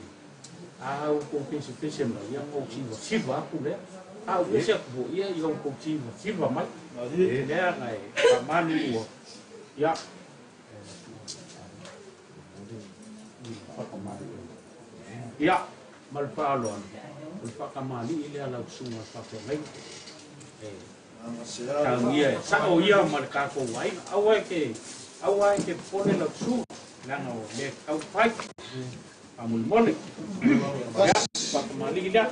a o ko pese pese ma ia o siva siva ku le a o pese ku ia ia o ko siva siva mai le ngai pa manu ua ia ia malfaaloan o le faakamali'i lea lausuga faafeagai taugia e sa'o ia ma le tatou aiga aua e ke pole lausuga leaga o le taufai faamolemole ia faakamali'i lea.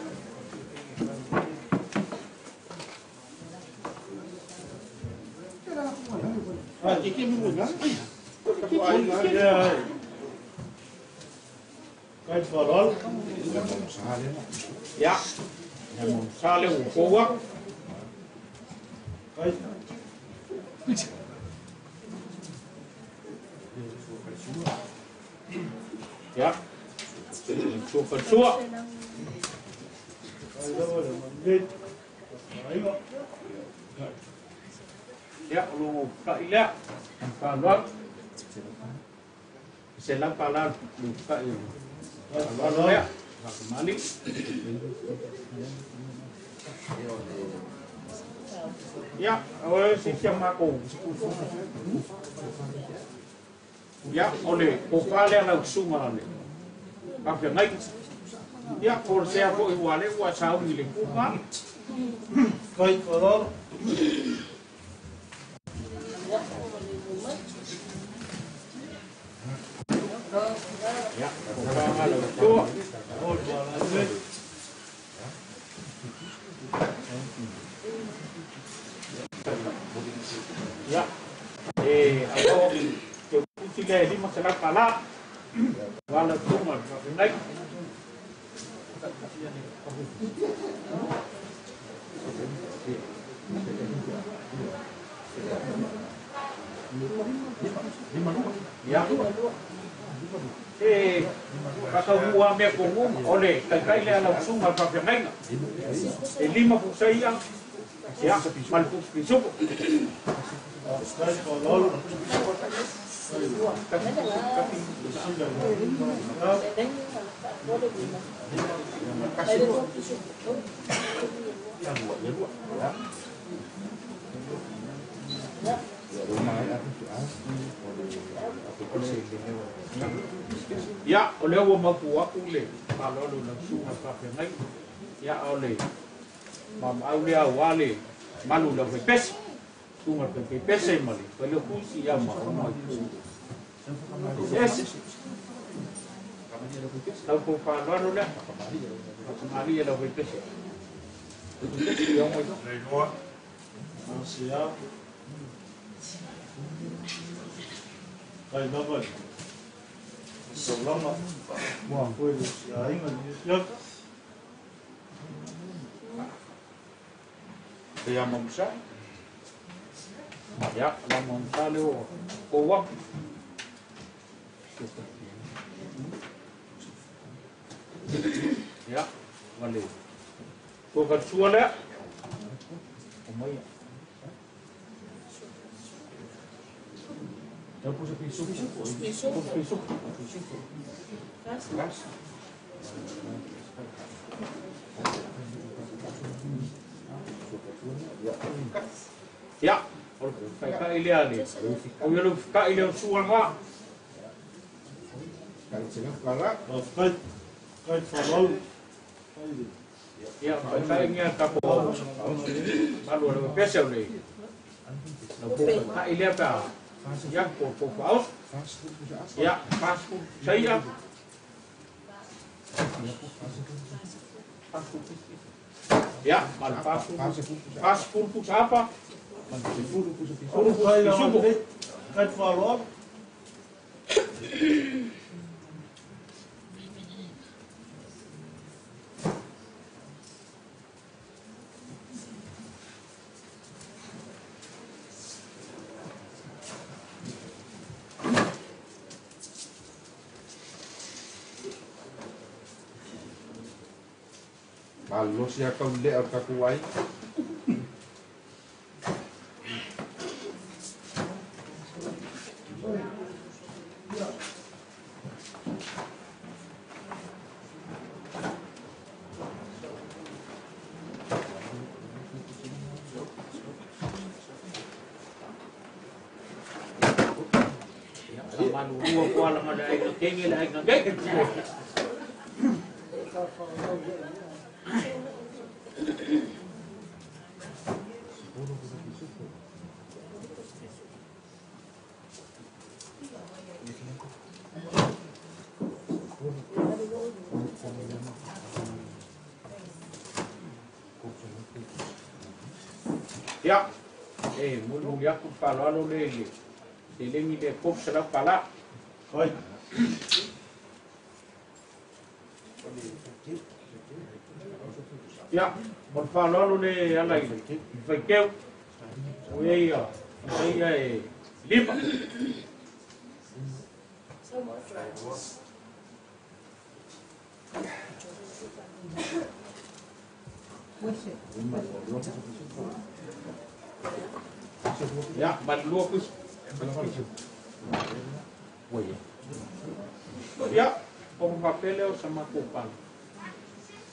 Kai farol. Ya. Ya mo sale o kowa. Ya. Sua. Ya, lu ka ila. Ka Selang pala luka ya. Kalau ya, kembali. Ya, oleh sisi mako. Ya, oleh kokale la usunga le. Kafe ngai. Ya, por sea ko iguale wa sau ni le kuma. Kai kolor. Ya, kokanga la usunga. Ya, ako ke lima selang pala, wala tunga, naik. Ya, kakau me kongum, oleh kai le ala sunga pa ngai. Lima pusaya, ya, malpus pisup. Ya, oleh wa mapu aku le, kalau lu langsung apa ngai. Ya oleh, mam aulia wale, malu la pes. Tunga ke pese mali, kalau kusi ya ma ma. Yes. Tahu ko pa lo le. Mali ya lo pese. Legoa. Sia. Kai lava. Solama. Wa ko sia inga ni. Ya mamsa. Ya, la monta le o kowa. Ya, vale. Ko ka chuala. O mai. Ya puse piso. Piso. Piso. Gas. Ya. Kai ile ale. O yo ka ile suanga. Kai sila kala. Kai kai falau. Ya, kai ngia ka po. Malu le pese le. No po ka ile pa. Ya po po pa. Ya, pas saya. Ya, mal pas. Pas pun apa? Kai falau. Malo siya kau le al kakuai. Malu ko alam ada ay kengil ay ngagay. Ya, mulu ya ku palo le le le kop sala pala. Oi. Ya, por palo le ala ile. Vai keu. O ia ia e lima. Ya, malua kus. Oye. Ya, o papel o sama ko pa.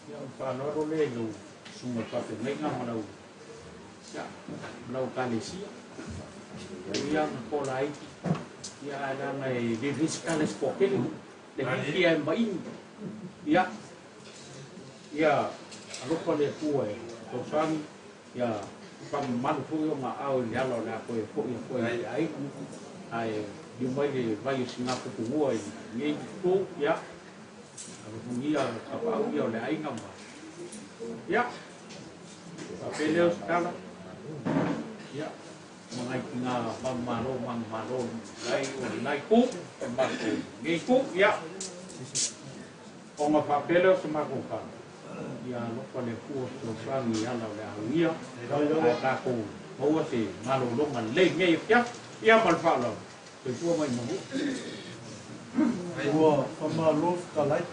Ya, pa no role lo sunga papel menga malau. Ya, malau kalesia. Ya, ko lai. Ya, ala mai vivis kales pokele. Le kia mai. Ya. Ya, alofa le pua e tosani. Ya, pamalu foi o nga au le ala o le a koe foi a koe ai ai. Ai, liu mai le vai o singa pupungua i ngei tū, ya. Alofungia ka pau ia o le ainga ma. Ya. Papele o skala. Ya. Mangai ki ngā mamalo, mamalo, lai o lai ku, e mako. Ngei ku, ya. O ngā papele o se mako ka. Ia alofa le pua tosani ala o le au ia. Ai tākou maua se malolonga lei ngei kia. Ia malwhalau. Te pua mai mahu. Ua whamalo whakalai.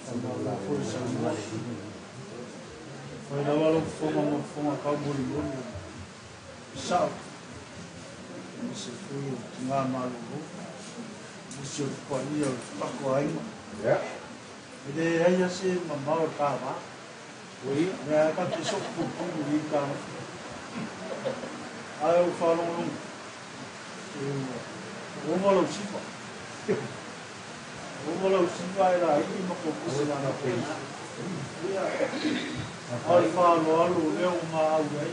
Whamalo foi sa mua. Whai lawalo whonga ma whonga kau mori mori. Sao. Nisi foi o ki ngā malolo. Nisi o te paia o te pako ainga. E le aia se mamao tā wā. Mea ka te soko pupuru i tāna. Ai o whalongalonga. O malau sifa. O malau sifa e la iki mako puse nana pena. Ai whalo alo leo ngā au ai.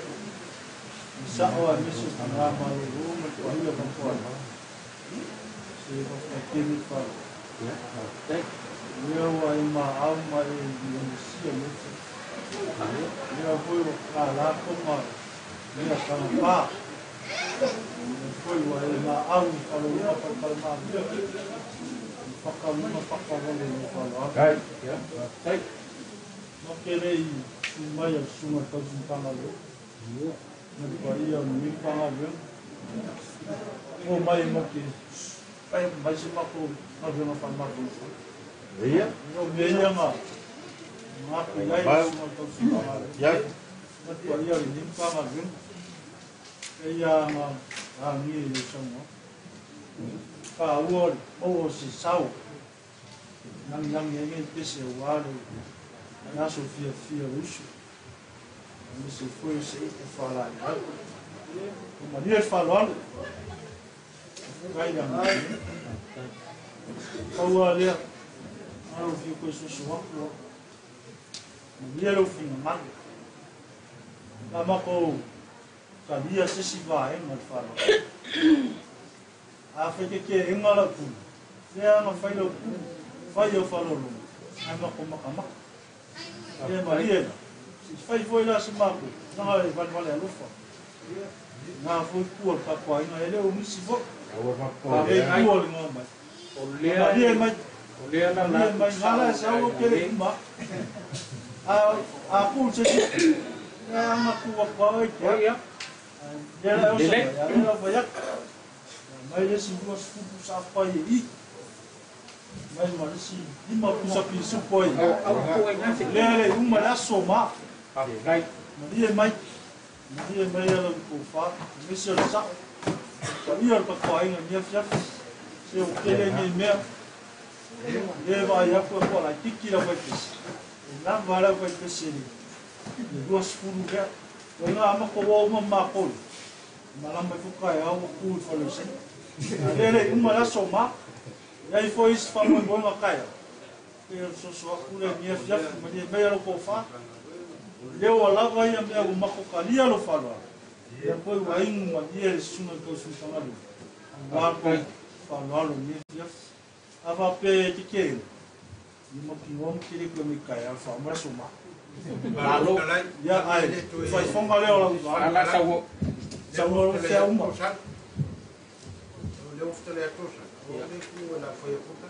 I sao a mese o ngā malolo ma te paia makoa. Se whakatemi kemi whalo. Leo ai mā au ma e sia mese. Leo hoi o kā lāko ma mea tanga pā. Foi ua e mā au i whalo uma whakapala mā mea. I whakaluma whakawale i whalo au. No ke rei tu mai au sunga tausimpanga leo. Na te paia o nimpanga leo. O mai mo ke pai mai se mako ngā venga whamako. Ia? No mea ia ngā ngā ku iai o sunga tausimpanga leo. Na te paia o nimpanga leo. Ia ngā rangi e songo. Ka ua o se sau. Nang nang e ngai pese o wale. Nā so fia fia usu. Me se foi se e whala i au. O maria e whalo alu. Kai ranga. Kaua lea. Ngaro fia koe soso waku. Maria rau whinga manu. Nā mako ka lia sesi vaenga le whalo. A whai ke ke enga la pulu. Lea nga whai lau pulu. Whai au whalo longa. Ai mako maka maka. Lea maria la. Si whai foi la se mako. Nanga e wale wale alofa. Ngā foi kua le kakoa inga e leo misi foi. Ka vei kua le ngā mai. Maria mai. Maria mai. Ngā la se au kere kuma. A kul se si. Lea nga kua kua oi kia. Lea la osa mai, a lea waiak. Mai le si hua supu sa pai e i. Mai ma le si lima pusa pi supu ai. Lea le uma le aso ma. Maria mai. Maria mai ala ko wha. Mese o le sao. Ka ia le pakoa inga nia fiafi. Se o kele nei mea. Lea vai aku e kua lai tiki la vai pese. E nā vai la vai pese ni. Le rua sefulu lea. O ngā amako wau ma mākolu. Malama i fuka e au ku i whalo se. A lele uma le aso ma. Ia i foi isi whamoi moenga kaia. Ke o soso aku le nia fiafi ma nia mea lo ko wha. Leo a lava ia mea o mako ka lia lo whaloa. Ia koe wa ingu ma nia le sunga i kausun tangalu. Ngā koe whaloalo nia fiafi. A whape te ke I maki ngom kere koe me kai a wha maraso ma. Malo. Ia ai, whai whonga leo lau wā. Ala sawo. Sawo whia uma. Leo whitale atosa. O le ku la whai puta.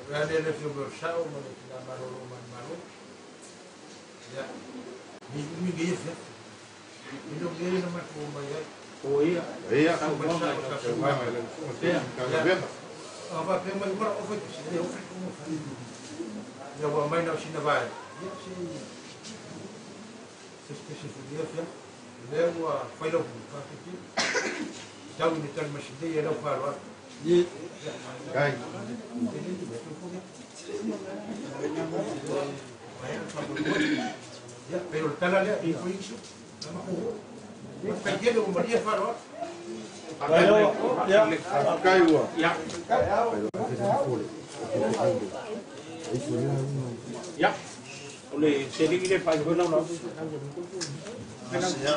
Rane le whio meo sao ma le tina marolo man malo. Ia, ni umi ngi e whia. Ino mea na matou mai ai. O ia. Ia. Tau mai sa o sa Ia. A va pe mai ora o foi se le ofre como ia ua mai na sina vai. Ia se se especifica fia. Le ua fai lau fa te. Tau ni tan masinde ia lau fa ro. Ia. Kai. Ya, pero el tal alea y foi iso. Nama ko. Kai kele o Maria fa ro. Ya. Kai ua. Ya. Ya. O le seligi le fai hoi lau lau. Ya.